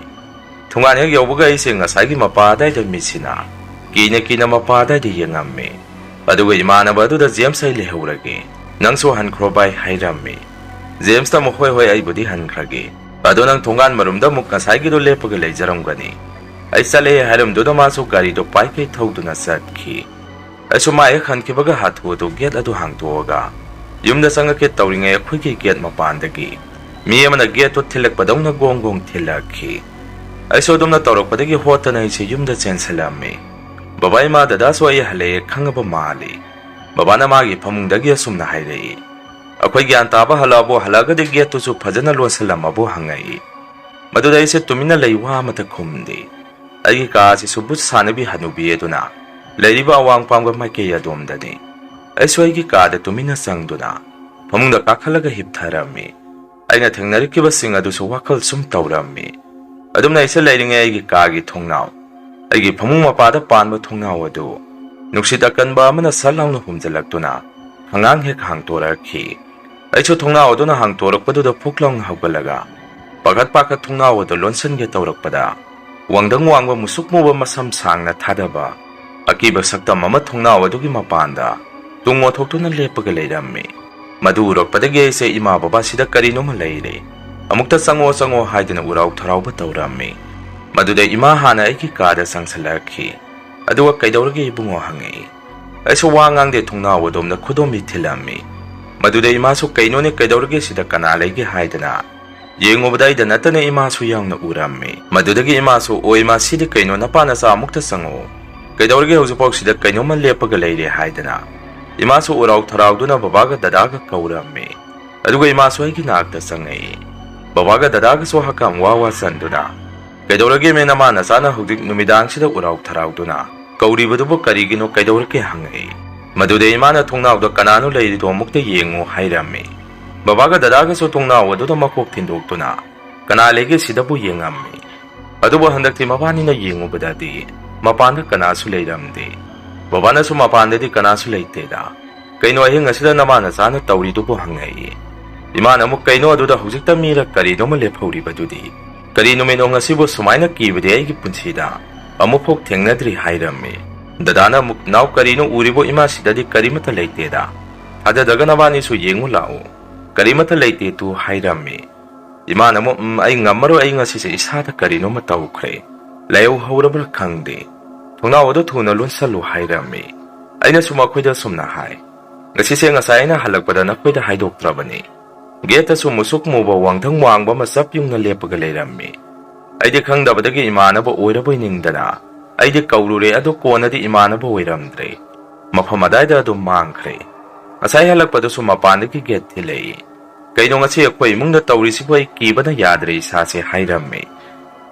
ꯊꯣꯡꯒꯥꯟ ꯍꯦꯛ ꯌꯧꯕꯒ ꯑꯩꯁꯦ ꯉꯁꯥꯏꯒꯤ ꯃꯄꯥ ꯑꯗꯥꯏꯗ ꯃꯤꯠꯁꯤꯅ ꯀꯤꯅ ꯀꯤꯅ ꯃꯄꯥ ꯑꯗꯥꯏꯗ ꯌꯦꯡꯉꯝꯃꯤ꯫ ꯑꯗꯨꯒ ꯏꯃꯥꯟꯅꯕ ꯑꯗꯨꯗ "ꯖꯦꯝꯁ, ꯑꯩ ꯂꯩꯍꯧꯔꯒꯦ, ꯅꯪꯁꯨ ꯍꯟꯈ꯭ꯔꯣ ꯚꯥꯏ" ꯍꯥꯏꯔꯝꯃꯤ꯫ ꯖꯦꯝꯁꯇ ꯑꯃꯨꯛ, "ꯍꯣꯏ ꯍꯣꯏ, ꯑꯩꯕꯨꯗꯤ ꯍꯟꯈ꯭ꯔꯒꯦ, ꯑꯗꯣ ꯅꯪ ꯊꯣꯡꯒꯥꯟ ꯃꯔꯨꯝꯗ ꯑꯃꯨꯛ ꯉꯁꯥꯏꯒꯤꯗꯣ ꯂꯦꯞꯄꯒ ꯂꯩꯖꯔꯝꯒꯅꯤ, ꯑꯩ ꯆꯠꯂꯦ" ꯍꯥꯏꯔꯝꯗꯨꯅ ꯃꯥꯁꯨ ꯒꯥꯔꯤꯗꯣ ꯄꯥꯏꯈꯩ ꯊꯧꯗꯨꯅ ꯆꯠꯈꯤ꯫ ꯑꯩꯁꯨ ꯃꯥ ꯍꯦꯛ ꯍꯟꯈꯤꯕꯒ ꯍꯥꯊꯨ ꯍꯥꯊꯨ ꯒꯦꯠ ꯑꯗꯨ ꯍꯥꯡꯗꯣꯛꯑꯒ ꯌꯨꯝꯗ ꯆꯪꯉꯛꯀꯦ ꯇꯧꯔꯤꯉꯩ ꯑꯩꯈꯣꯏꯒꯤ ꯒꯦꯠ ꯃꯄꯥꯟꯗꯒꯤ ꯃꯤ ꯑꯃꯅ ꯒꯦꯠꯇꯨ ꯊꯤꯜꯂꯛꯄꯗꯧꯅ ꯒꯣꯡ ꯒꯣꯡ ꯊꯤꯜꯂꯛꯈꯤ꯫ ꯑꯩꯁꯨ ꯑꯗꯨꯝꯅ ꯇꯧꯔꯛꯄꯗꯒꯤ ꯍꯣꯠꯇꯅ ꯑꯩꯁꯦ ꯌꯨꯝꯗ ꯆꯦꯟꯁꯤꯜꯂꯝꯃꯤ꯫ ꯕꯕꯥ ꯏꯃꯥ ꯗꯗꯥꯁꯨ ꯑꯩ ꯍꯜꯂꯛꯑꯦ ꯈꯪꯉꯕ ꯃꯥꯜꯂꯤ꯫ ꯕꯕꯥꯅ ꯃꯥꯒꯤ ꯐꯃꯨꯡꯗꯒꯤ ꯑꯁꯨꯝꯅ ꯍꯥꯏꯔꯛꯏ, "ꯑꯩꯈꯣꯏ ꯒ꯭ꯌꯥꯟ ꯇꯥꯕ ꯍꯜꯂꯛꯑꯕꯣ? ꯍꯜꯂꯛꯑꯒꯗꯤ ꯒꯦꯠꯇꯨꯁꯨ ꯐꯖꯅ ꯂꯣꯟꯁꯤꯜꯂꯝꯃꯕꯣ?" ꯍꯪꯉꯛꯏ꯫ ꯃꯗꯨꯗ ꯑꯩꯁꯦ ꯇꯨꯃꯤꯟꯅ ꯂꯩ, ꯋꯥ ꯑꯃꯠꯇ ꯈꯨꯝꯗꯦ꯫ ꯑꯩꯒꯤ ꯀꯥ ꯑꯁꯤꯁꯨ ꯕꯨꯠ ꯁꯥꯟꯅꯕꯤ ꯍꯅꯨꯕꯤ ꯑꯗꯨꯅ ꯂꯩꯔꯤꯕ ꯑꯋꯥꯡ ꯄꯥꯡꯕ ꯃꯥꯏꯀꯩ ꯑꯗꯣꯝꯗꯅꯤ꯫ ꯑꯩꯁꯨ ꯑꯩꯒꯤ ꯀꯥꯗ ꯇꯨꯃꯤꯟꯅ ꯆꯪꯗꯨꯅ ꯐꯃꯨꯡꯗ ꯀꯥꯈꯠꯂꯒ ꯍꯤꯞꯊꯔꯝꯃꯤ꯫ ꯑꯩꯅ ꯊꯦꯡꯅꯔꯛꯈꯤꯕꯁꯤꯡ ꯑꯗꯨꯁꯨ ꯋꯥꯈꯜ ꯁꯨꯝ ꯇꯧꯔꯝꯃꯤ꯫ ꯑꯗꯨꯝꯅ ꯑꯩꯁꯦ ꯂꯩꯔꯤꯉꯩ ꯑꯩꯒꯤ ꯀꯥꯒꯤ ꯊꯣꯡꯅꯥꯎ, ꯑꯩꯒꯤ ꯐꯃꯨꯡ ꯃꯄꯥꯗ ꯄꯥꯟꯕ ꯊꯣꯡꯅꯥꯎ ꯑꯗꯨ ꯅꯨꯡꯁꯤꯠ ꯑꯀꯟꯕ ꯑꯃꯅ ꯁꯠ ꯂꯥꯎꯅ ꯍꯨꯝꯖꯤꯜꯂꯛꯇꯨꯅ ꯈꯪꯍꯥꯡ ꯍꯦꯛ ꯍꯥꯡꯇꯣꯔꯛꯈꯤ꯫ ꯑꯩꯁꯨ ꯊꯣꯡꯅꯥꯎ ꯑꯗꯨꯅ ꯍꯥꯡꯇꯣꯔꯛꯄꯗꯨꯗ ꯐꯨꯛ ꯂꯥꯎꯅ ꯍꯧꯒꯠꯂꯒ ꯄꯥꯈꯠ ꯄꯥꯈꯠ ꯊꯣꯡꯅꯥꯎ ꯑꯗꯨ ꯂꯣꯟꯁꯤꯟꯒꯦ ꯇꯧꯔꯛꯄꯗ, ꯋꯥꯡꯗꯪ ꯋꯥꯡꯕ ꯃꯨꯁꯨꯛ ꯃꯨꯕ ꯃꯁꯝ ꯁꯥꯡꯅ ꯊꯥꯗꯕ ꯑꯀꯤꯕ ꯁꯛꯇꯝ ꯑꯃ ꯊꯣꯡꯅꯥꯎ ꯑꯗꯨꯒꯤ ꯃꯄꯥꯟꯗ ꯇꯨꯡ ꯑꯣꯟꯊꯣꯛꯇꯨꯅ ꯂꯦꯞꯄꯒ ꯂꯩꯔꯝꯃꯤ꯫ ꯃꯗꯨ ꯎꯔꯛꯄꯗꯒꯤ ꯑꯩꯁꯦ, "ꯏꯃꯥ ꯕꯕꯥ, ꯁꯤꯗ ꯀꯔꯤꯅꯣꯃ ꯂꯩꯔꯦ, ꯑꯃꯨꯛꯇ ꯆꯪꯉꯣ ꯆꯪꯉꯣ" ꯍꯥꯏꯗꯨꯅ ꯎꯔꯥꯎ ꯊꯔꯥꯎꯕ ꯇꯧꯔꯝꯃꯤ꯫ ꯃꯗꯨꯗ ꯏꯃꯥ ꯍꯥꯟꯅ ꯑꯩꯒꯤ ꯀꯥꯗ ꯆꯪꯁꯤꯜꯂꯛꯈꯤ꯫ ꯑꯗꯨꯒ "ꯀꯩꯗꯧꯔꯒꯦ ꯏꯕꯨꯡꯉꯣ?" ꯍꯪꯉꯛꯏ꯫ ꯑꯩꯁꯨ ꯋꯥ ꯉꯥꯡꯗꯦ, ꯊꯣꯡꯅꯥꯎ ꯑꯗꯣꯝꯗ ꯈꯨꯗꯣꯝꯕꯤ ꯊꯤꯜꯂꯝꯃꯤ꯫ ꯃꯗꯨꯗ ꯏꯃꯥꯁꯨ "ꯀꯩꯅꯣꯅꯦ, ꯀꯩꯗꯧꯔꯒꯦ, ꯁꯤꯗ ꯀꯅꯥ ꯂꯩꯒꯦ?" ꯍꯥꯏꯗꯅ ꯌꯦꯡꯉꯨꯕꯗ ꯑꯩꯗ ꯅꯠꯇꯅ ꯏꯃꯥꯁꯨ ꯌꯥꯎꯅ ꯎꯔꯝꯃꯤ꯫ ꯃꯗꯨꯗꯒꯤ ꯏꯃꯥꯁꯨ, "ꯑꯣ ꯏꯃꯥ, ꯁꯤꯗꯤ ꯀꯩꯅꯣ, ꯅꯄꯥ ꯅꯆꯥ ꯑꯃꯨꯛꯇ ꯆꯪꯉꯛꯎ, ꯀꯩꯗꯧꯔꯒꯦ ꯍꯧꯖꯤꯛꯐꯥꯎ ꯁꯤꯗ ꯀꯩꯅꯣꯝꯃ ꯂꯦꯞꯄꯒ ꯂꯩꯔꯦ?" ꯍꯥꯏꯗꯅ ꯏꯃꯥꯁꯨ ꯎꯔꯥꯎ ꯊꯔꯥꯎꯗꯨꯅ ꯕꯕꯥꯒ ꯗꯗꯥꯒ ꯀꯧꯔꯝꯃꯤ꯫ ꯑꯗꯨꯒ ꯏꯃꯥꯁꯨ ꯑꯩꯒꯤ ꯅꯥꯛꯇ ꯆꯪꯉꯛꯏ꯫ ꯕꯕꯥꯒ ꯗꯗꯥꯒꯁꯨ ꯍꯛꯀꯥꯝ ꯋꯥ ꯋꯥ ꯆꯟꯗꯨꯅ, "ꯀꯩꯗꯧꯔꯒꯦ ꯃꯦ, ꯅꯃꯥ ꯅꯆꯥꯅ ꯍꯧꯖꯤꯛ ꯅꯨꯃꯤꯗꯥꯡꯁꯤꯗ ꯎꯔꯥꯎ ꯊꯔꯥꯎꯗꯨꯅ ꯀꯧꯔꯤꯕꯗꯨꯕꯨ ꯀꯔꯤꯒꯤꯅꯣ, ꯀꯩꯗꯧꯔꯒꯦ?" ꯍꯪꯉꯛꯏ꯫ ꯃꯗꯨꯗ ꯏꯃꯥꯅ ꯊꯣꯡꯅꯥꯎꯗ ꯀꯅꯥꯅꯣ ꯂꯩꯔꯤꯗꯣ ꯑꯃꯨꯛꯇ ꯌꯦꯡꯉꯨ ꯍꯥꯏꯔꯝꯃꯤ꯫ ꯕꯕꯥꯒ ꯗꯗꯥꯒꯁꯨ ꯊꯣꯡꯅꯥꯎ ꯑꯗꯨꯗ ꯃꯀꯣꯛ ꯊꯤꯟꯗꯣꯛꯇꯨꯅ ꯀꯅꯥ ꯂꯩꯒꯦ ꯁꯤꯗꯕꯨ ꯌꯦꯡꯉꯝꯃꯤ꯫ ꯑꯗꯨꯕꯨ ꯍꯟꯗꯛꯇꯤ ꯃꯕꯥꯅꯤꯅ ꯌꯦꯡꯉꯨꯕꯗꯗꯤ ꯃꯄꯥꯟꯗ ꯀꯅꯥꯁꯨ ꯂꯩꯔꯝꯗꯦ꯫ ꯕꯕꯥꯅꯁꯨ ꯃꯄꯥꯟꯗꯗꯤ ꯀꯅꯥꯁꯨ ꯂꯩꯇꯦꯗ꯫ "ꯀꯩꯅꯣ ꯑꯍꯤꯡ ꯑꯁꯤꯗ ꯅꯃꯥ ꯅꯆꯥꯅ ꯇꯧꯔꯤꯗꯨꯕꯨ?" ꯍꯪꯉꯛꯏ꯫ ꯏꯃꯥꯅ ꯑꯃꯨꯛ, "ꯀꯩꯅꯣ ꯑꯗꯨꯗ ꯍꯧꯖꯤꯛꯇ ꯃꯤꯔ ꯀꯔꯤꯅꯣꯃ ꯂꯦꯞꯍꯧꯔꯤꯕꯗꯨꯗꯤ? ꯀꯔꯤ ꯅꯨꯃꯤꯠꯅꯣ ꯉꯁꯤꯕꯨ ꯁꯨꯃꯥꯏꯅ ꯀꯤꯕꯗꯤ ꯑꯩꯒꯤ ꯄꯨꯟꯁꯤꯗ ꯑꯃꯨꯛꯐꯥꯎ ꯊꯦꯡꯅꯗ꯭ꯔꯤ" ꯍꯥꯏꯔꯝꯃꯤ꯫ ꯗꯗꯥꯅ ꯑꯃꯨꯛ, "ꯅꯥꯎ, ꯀꯔꯤꯅꯣ ꯎꯔꯤꯕꯣ? ꯏꯃꯥ, ꯁꯤꯗꯗꯤ ꯀꯔꯤꯃꯠꯇ ꯂꯩꯇꯦꯗ꯫ ꯊꯥꯖꯗ꯭ꯔꯒ ꯅꯕꯥꯅꯤꯁꯨ ꯌꯦꯡꯉꯨ ꯂꯥꯛꯎ꯫ ꯀꯔꯤꯃꯠꯇ ꯂꯩꯇꯦ ꯇꯨ" ꯍꯥꯏꯔꯝꯃꯤ꯫ ꯏꯃꯥꯅ ꯑꯃꯨꯛ, "ꯎꯝ, ꯑꯩ ꯉꯝꯃꯔꯣꯏ, ꯑꯩ ꯉꯁꯤꯁꯦ ꯏꯁꯥꯗ ꯀꯔꯤꯅꯣꯃ ꯇꯧꯈ꯭ꯔꯦ꯫ ꯂꯥꯏꯍꯧ ꯍꯧꯔꯕ꯭ꯔꯥ ꯈꯪꯗꯦ꯫ ꯊꯣꯡꯅꯥꯎ ꯑꯗꯨ ꯊꯨꯅ ꯂꯣꯟꯁꯜꯂꯨ" ꯍꯥꯏꯔꯝꯃꯤ꯫ ꯑꯩꯅꯁꯨ ꯃꯈꯣꯏꯗ ꯁꯨꯝꯅ ꯍꯥꯏ, "ꯉꯁꯤꯁꯦ ꯉꯁꯥꯏ ꯑꯩꯅ ꯍꯜꯂꯛꯄꯗ ꯅꯈꯣꯏꯗ ꯍꯥꯏꯗꯣꯛꯇ꯭ꯔꯕꯅꯤ꯫ ꯒꯦꯠꯇꯁꯨ ꯃꯨꯁꯨꯛ ꯃꯨꯕ ꯋꯥꯡꯊꯪ ꯋꯥꯡꯕ ꯑꯃ ꯆꯞ ꯌꯨꯡꯅ ꯂꯦꯞꯄꯒ ꯂꯩꯔꯝꯃꯤ꯫ ꯑꯩꯗꯤ ꯈꯪꯗꯕꯗꯒꯤ ꯏꯃꯥꯟꯅꯕ ꯑꯣꯏꯔꯕꯣꯏ ꯅꯤꯡꯗꯅ ꯑꯩꯗꯤ ꯀꯧꯔꯨꯔꯦ, ꯑꯗꯨ ꯀꯣꯟꯅꯗꯤ ꯏꯃꯥꯟꯅꯕ ꯑꯣꯏꯔꯝꯗ꯭ꯔꯦ꯫ ꯃꯐꯝ ꯑꯗꯥꯏꯗ ꯑꯗꯨꯝ ꯃꯥꯡꯈ꯭ꯔꯦ꯫ ꯉꯁꯥꯏ ꯍꯜꯂꯛꯄꯗꯁꯨ ꯃꯄꯥꯟꯗꯒꯤ ꯒꯦꯠ ꯊꯤꯜꯂꯛꯏ꯫ ꯀꯩꯅꯣ ꯉꯁꯤ ꯑꯩꯈꯣꯏ ꯏꯃꯨꯡꯗ ꯇꯧꯔꯤꯁꯤꯕꯨ? ꯑꯩ ꯀꯤꯕꯅ ꯌꯥꯗ꯭ꯔꯦ ꯏꯁꯥꯁꯦ" ꯍꯥꯏꯔꯝꯃꯤ꯫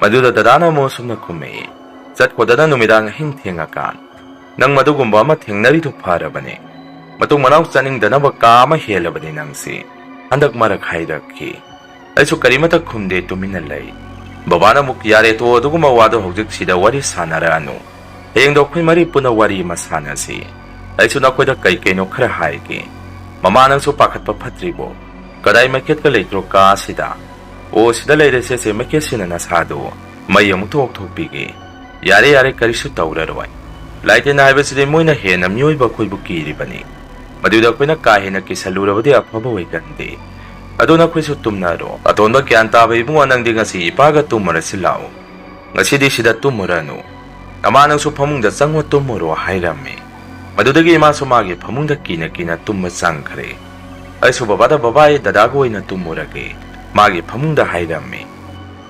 ꯃꯗꯨꯗ ꯗꯗꯥꯅ ꯑꯃꯨꯛ ꯑꯁꯨꯝꯅ ꯈꯨꯝꯃꯛꯏ, "ꯆꯠꯈꯣꯗꯅ ꯅꯨꯃꯤꯗꯥꯡ ꯑꯍꯤꯡ ꯊꯦꯡꯉꯀꯥꯟ꯫ ꯅꯪ ꯃꯗꯨꯒꯨꯝꯕ ꯑꯃ ꯊꯦꯡꯅꯔꯤꯗꯨ ꯐꯔꯕꯅꯦ꯫ ꯃꯇꯨꯡ ꯃꯅꯥꯎ ꯆꯠꯅꯤꯡꯗꯅꯕ ꯀꯥ ꯑꯃ ꯍꯦꯜꯂꯕꯅꯤ ꯅꯪꯁꯤ"꯫ ꯍꯟꯗꯛ ꯃꯔꯛ ꯍꯥꯏꯔꯛꯈꯤ꯫ ꯑꯩꯁꯨ ꯀꯔꯤꯃꯠꯇ ꯈꯨꯝꯗꯦ, ꯇꯨꯃꯤꯟꯅ ꯂꯩ꯫ ꯕꯕꯥꯅ ꯑꯃꯨꯛ, "ꯌꯥꯔꯦ, ꯇꯣ, ꯑꯗꯨꯒꯨꯝꯕ ꯋꯥꯗꯣ ꯍꯧꯖꯤꯛ ꯁꯤꯗ ꯋꯥꯔꯤ ꯁꯥꯟꯅꯔꯛꯑꯅꯨ꯫ ꯍꯌꯦꯡꯗꯣ ꯑꯩꯈꯣꯏ ꯃꯔꯤ ꯄꯨꯟꯅ ꯋꯥꯔꯤ ꯑꯃ ꯁꯥꯟꯅꯁꯤ꯫ ꯑꯩꯁꯨ ꯅꯈꯣꯏꯗ ꯀꯩ ꯀꯩꯅꯣ ꯈꯔ ꯍꯥꯏꯒꯦ꯫ ꯃꯃꯥ, ꯅꯪꯁꯨ ꯄꯥꯈꯠꯄ ꯐꯠꯇ꯭ꯔꯤꯕꯣ? ꯀꯗꯥꯏ ꯃꯩꯈꯦꯠꯀ ꯂꯩꯇ꯭ꯔꯣ ꯀꯥ ꯑꯁꯤꯗ? ꯑꯣ, ꯁꯤꯗ ꯂꯩꯔꯦ ꯁꯦ, ꯁꯦ, ꯃꯩꯈꯦꯠꯁꯤꯅ ꯅꯁꯥꯗꯣ ꯃꯩ ꯑꯃꯨꯛ ꯊꯣꯛ ꯊꯣꯛꯄꯤꯒꯦ꯫ ꯌꯥꯔꯦ, ꯌꯥꯔꯦ, ꯀꯔꯤꯁꯨ ꯇꯧꯔꯔꯣꯏ꯫ ꯂꯥꯏꯇꯤꯟ ꯍꯥꯏꯕꯁꯤꯗꯤ ꯃꯣꯏꯅ ꯍꯦꯟꯅ ꯃꯤꯑꯣꯏꯕ ꯑꯩꯈꯣꯏꯕꯨ ꯀꯤꯔꯤꯕꯅꯤ꯫ ꯃꯗꯨꯗ ꯑꯩꯈꯣꯏꯅ ꯀꯥ ꯍꯦꯟꯅ ꯀꯤꯁꯜꯂꯨꯔꯕꯗꯤ ꯑꯐꯕ ꯑꯣꯏꯒꯟꯗꯦ꯫ ꯑꯗꯣ ꯅꯈꯣꯏꯁꯨ ꯇꯨꯝꯅꯔꯣ꯫ ꯑꯇꯣꯟꯕ ꯒ꯭ꯌꯥꯟ ꯇꯥꯕ ꯏꯕꯨꯡꯉꯣ, ꯅꯪꯗꯤ ꯉꯁꯤ ꯏꯄꯥꯒ ꯇꯨꯝꯃꯨꯔꯁꯤ ꯂꯥꯛꯑꯣ꯫ ꯉꯁꯤꯗꯤ ꯁꯤꯗ ꯇꯨꯝꯃꯨꯔꯅꯨ꯫ ꯅꯃꯥ, ꯅꯪꯁꯨ ꯐꯃꯨꯡꯗ ꯆꯪꯉꯣ ꯇꯨꯝꯃꯨꯔꯣ" ꯍꯥꯏꯔꯝꯃꯤ꯫ ꯃꯗꯨꯗꯒꯤ ꯏꯃꯥꯁꯨ ꯃꯥꯒꯤ ꯐꯃꯨꯡꯗ ꯀꯤꯅ ꯀꯤꯅ ꯇꯨꯝꯕ ꯆꯪꯈ꯭ꯔꯦ꯫ ꯑꯩꯁꯨ ꯕꯕꯥꯗ, "ꯕꯕꯥ, ꯑꯩ ꯗꯗꯥꯒ ꯑꯣꯏꯅ ꯇꯨꯝꯃꯨꯔꯒꯦ" ꯃꯥꯒꯤ ꯐꯃꯨꯡꯗ ꯍꯥꯏꯔꯝꯃꯤ꯫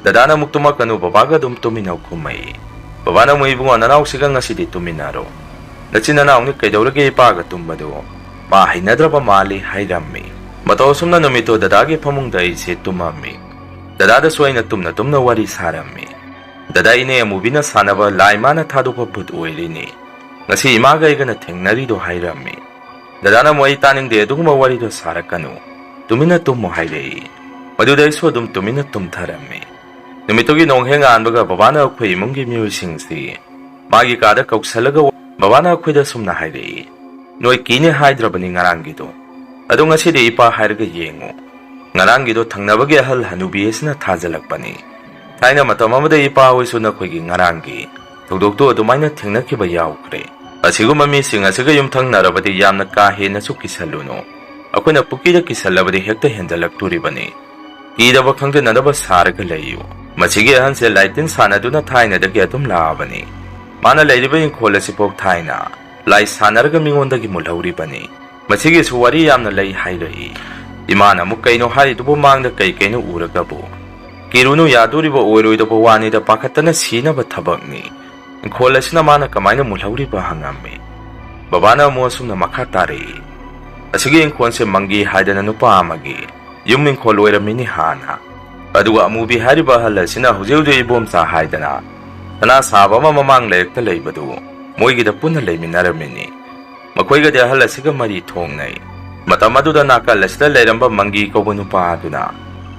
ꯗꯗꯥꯅ ꯑꯃꯨꯛ, "ꯇꯨꯝꯃꯛꯀꯅꯨ, ꯕꯕꯥꯒ ꯑꯗꯨꯝ ꯇꯨꯝꯃꯤꯟꯅꯧ" ꯈꯨꯝꯃꯛꯏ꯫ ꯕꯕꯥꯅ ꯑꯃꯨꯛ, "ꯏꯕꯨꯡꯉꯣ, ꯅꯅꯥꯎꯁꯤꯒ ꯉꯁꯤꯗꯤ ꯇꯨꯝꯃꯤꯟꯅꯔꯣ꯫ ꯅꯆꯤꯟ ꯅꯅꯥꯎꯅꯤ ꯀꯩꯗꯧꯔꯒꯦ ꯏꯄꯥꯒ ꯇꯨꯝꯕꯗꯨ? ꯃꯥ ꯍꯩꯅꯗ꯭ꯔꯕ ꯃꯥꯜꯂꯤ" ꯍꯥꯏꯔꯝꯃꯤ꯫ ꯃꯇꯧ ꯑꯁꯨꯝꯅ ꯅꯨꯃꯤꯠꯇꯨ ꯗꯗꯥꯒꯤ ꯐꯃꯨꯡꯗ ꯑꯩꯁꯦ ꯇꯨꯝꯃꯝꯃꯤ꯫ ꯗꯗꯥꯗꯁꯨ ꯑꯩꯅ ꯇꯨꯝꯅ ꯇꯨꯝꯅ ꯋꯥꯔꯤ ꯁꯥꯔꯝꯃꯤ꯫ "ꯗꯗꯥ, ꯏꯅꯦ ꯑꯃꯨꯕꯤꯅ ꯁꯥꯟꯅꯕ ꯂꯥꯏ ꯃꯥꯅ ꯊꯥꯗꯣꯛꯄ ꯚꯨꯠ ꯑꯣꯏꯔꯤꯅꯤ꯫ ꯉꯁꯤ ꯏꯃꯥꯒ ꯑꯩꯒꯅ ꯊꯦꯡꯅꯔꯤꯗꯣ" ꯍꯥꯏꯔꯝꯃꯤ꯫ ꯗꯗꯥꯅ ꯑꯃꯨꯛ, "ꯑꯩ ꯇꯥꯅꯤꯡꯗꯦ, ꯑꯗꯨꯒꯨꯝꯕ ꯋꯥꯔꯤꯗꯣ ꯁꯥꯔꯛꯀꯅꯨ꯫ ꯇꯨꯃꯤꯟꯅ ꯇꯨꯝꯃꯨ" ꯍꯥꯏꯔꯛꯏ꯫ ꯃꯗꯨꯗ ꯑꯩꯁꯨ ꯑꯗꯨꯝ ꯇꯨꯃꯤꯟꯅ ꯇꯨꯝꯊꯔꯝꯃꯤ꯫ ꯅꯨꯃꯤꯠꯇꯨꯒꯤ ꯅꯣꯡ ꯍꯦꯛ ꯉꯥꯟꯕꯒ ꯕꯕꯥꯅ ꯑꯩꯈꯣꯏ ꯏꯃꯨꯡꯒꯤ ꯃꯤꯑꯣꯏꯁꯤꯡꯁꯤ ꯃꯥꯒꯤ ꯀꯥꯗ ꯀꯧꯁꯜꯂꯒ ꯕꯕꯥꯅ ꯑꯩꯈꯣꯏꯗ ꯁꯨꯝꯅ ꯍꯥꯏꯔꯛꯏ, "ꯅꯣꯏ ꯀꯤꯅꯤ ꯍꯥꯏꯗ꯭ꯔꯕꯅꯤ ꯉꯔꯥꯡꯒꯤꯗꯣ꯫ ꯑꯗꯣ ꯉꯁꯤꯗꯤ ꯏꯄꯥ ꯍꯥꯏꯔꯒ ꯌꯦꯡꯉꯨ꯫ ꯉꯔꯥꯡꯒꯤꯗꯣ ꯊꯪꯅꯕꯒꯤ ꯑꯍꯜ ꯍꯅꯨꯕꯤ ꯑꯁꯤꯅ ꯊꯥꯖꯤꯜꯂꯛꯄꯅꯤ꯫ ꯊꯥꯏꯅ ꯃꯇꯝ ꯑꯃꯗ ꯏꯄꯥ ꯍꯣꯏꯁꯨ ꯅꯈꯣꯏꯒꯤ ꯉꯔꯥꯡꯒꯤ ꯊꯧꯗꯣꯛꯇꯨ ꯑꯗꯨꯃꯥꯏꯅ ꯊꯦꯡꯅꯈꯤꯕ ꯌꯥꯎꯈ꯭ꯔꯦ꯫ ꯑꯁꯤꯒꯨꯝꯕ ꯃꯤꯁꯤꯡ ꯑꯁꯤꯒ ꯌꯨꯝꯊꯪꯅꯔꯕꯗꯤ ꯌꯥꯝꯅ ꯀꯥ ꯍꯦꯟꯅꯁꯨ ꯀꯤꯁꯜꯂꯨꯅꯨ꯫ ꯑꯩꯈꯣꯏꯅ ꯄꯨꯀꯤꯗ ꯀꯤꯁꯜꯂꯕꯗꯤ ꯍꯦꯛꯇ ꯍꯦꯟꯖꯜꯂꯛꯇꯣꯔꯤꯕꯅꯤ꯫ ꯀꯤꯗꯕ ꯈꯪꯖꯅꯗꯕ ꯁꯥꯔꯒ ꯂꯩꯌꯨ꯫ ꯃꯁꯤꯒꯤ ꯑꯍꯟꯁꯦ ꯂꯥꯏ ꯇꯤꯟ ꯁꯥꯟꯅꯗꯨꯅ ꯊꯥꯏꯅꯗꯒꯤ ꯑꯗꯨꯝ ꯂꯥꯛꯑꯕꯅꯤ꯫ ꯃꯥꯅ ꯂꯩꯔꯤꯕ ꯏꯪꯈꯣꯜ ꯑꯁꯤꯐꯥꯎ ꯊꯥꯏꯅ ꯂꯥꯏ ꯁꯥꯟꯅꯔꯒ ꯃꯤꯉꯣꯟꯗꯒꯤ ꯃꯨꯜꯍꯧꯔꯤꯕꯅꯤ꯫ ꯃꯁꯤꯒꯤꯁꯨ ꯋꯥꯔꯤ ꯌꯥꯝꯅ ꯂꯩ ꯍꯥꯏꯔꯛꯏ꯫ ꯏꯃꯥꯅ ꯑꯃꯨꯛ ꯀꯩꯅꯣ ꯍꯥꯏꯔꯤꯗꯨꯕꯨ ꯃꯥꯡꯗ ꯀꯩ ꯀꯩꯅꯣ ꯎꯔꯒꯕꯨ? ꯀꯤꯔꯨꯅꯨ, ꯌꯥꯗꯣꯔꯤꯕ ꯑꯣꯏꯔꯣꯏꯗꯕ ꯋꯥꯅꯤꯗ, ꯄꯥꯈꯠꯇꯅ ꯁꯤꯅꯕ ꯊꯕꯛꯅꯤ꯫ ꯏꯪꯈꯣꯜ ꯑꯁꯤꯅ ꯃꯥꯅ ꯀꯃꯥꯏꯅ ꯃꯨꯜꯍꯧꯔꯤꯕ ꯍꯪꯉꯝꯃꯤ꯫ ꯕꯕꯥꯅ ꯑꯃꯨꯛ ꯑꯁꯨꯝꯅ ꯃꯈꯥ ꯇꯥꯔꯛꯏ, "ꯑꯁꯤꯒꯤ ꯏꯪꯈꯣꯜꯁꯦ ꯃꯪꯒꯤ ꯍꯥꯏꯗꯅ ꯅꯨꯄꯥ ꯑꯃꯒꯤ ꯌꯨꯝ ꯏꯪꯈꯣꯜ ꯑꯣꯏꯔꯝꯃꯤꯅꯤ ꯍꯥꯟꯅ꯫ ꯑꯗꯨꯒ ꯑꯃꯨꯕꯤ ꯍꯥꯏꯔꯤꯕ ꯑꯍꯜ ꯑꯁꯤꯅ ꯍꯧꯖꯤꯛ ꯍꯧꯖꯤꯛ ꯏꯕꯣꯝꯆꯥ ꯍꯥꯏꯗꯅ ꯁꯅꯥ ꯁꯥꯕ ꯑꯃ ꯃꯃꯥꯡ ꯂꯩꯔꯛꯇ ꯂꯩꯕꯗꯨ ꯃꯣꯏꯒꯤꯗ ꯄꯨꯟꯅ ꯂꯩꯃꯤꯟꯅꯔꯝꯃꯤꯅꯤ꯫ ꯃꯈꯣꯏꯒꯗꯤ ꯑꯍꯜ ꯑꯁꯤꯒ ꯃꯔꯤ ꯊꯣꯡꯅꯩ꯫ ꯃꯇꯝ ꯑꯗꯨꯗ ꯅꯥꯀꯜ ꯑꯁꯤꯗ ꯂꯩꯔꯝꯕ ꯃꯪꯒꯤ ꯀꯧꯕ ꯅꯨꯄꯥ ꯑꯗꯨꯅ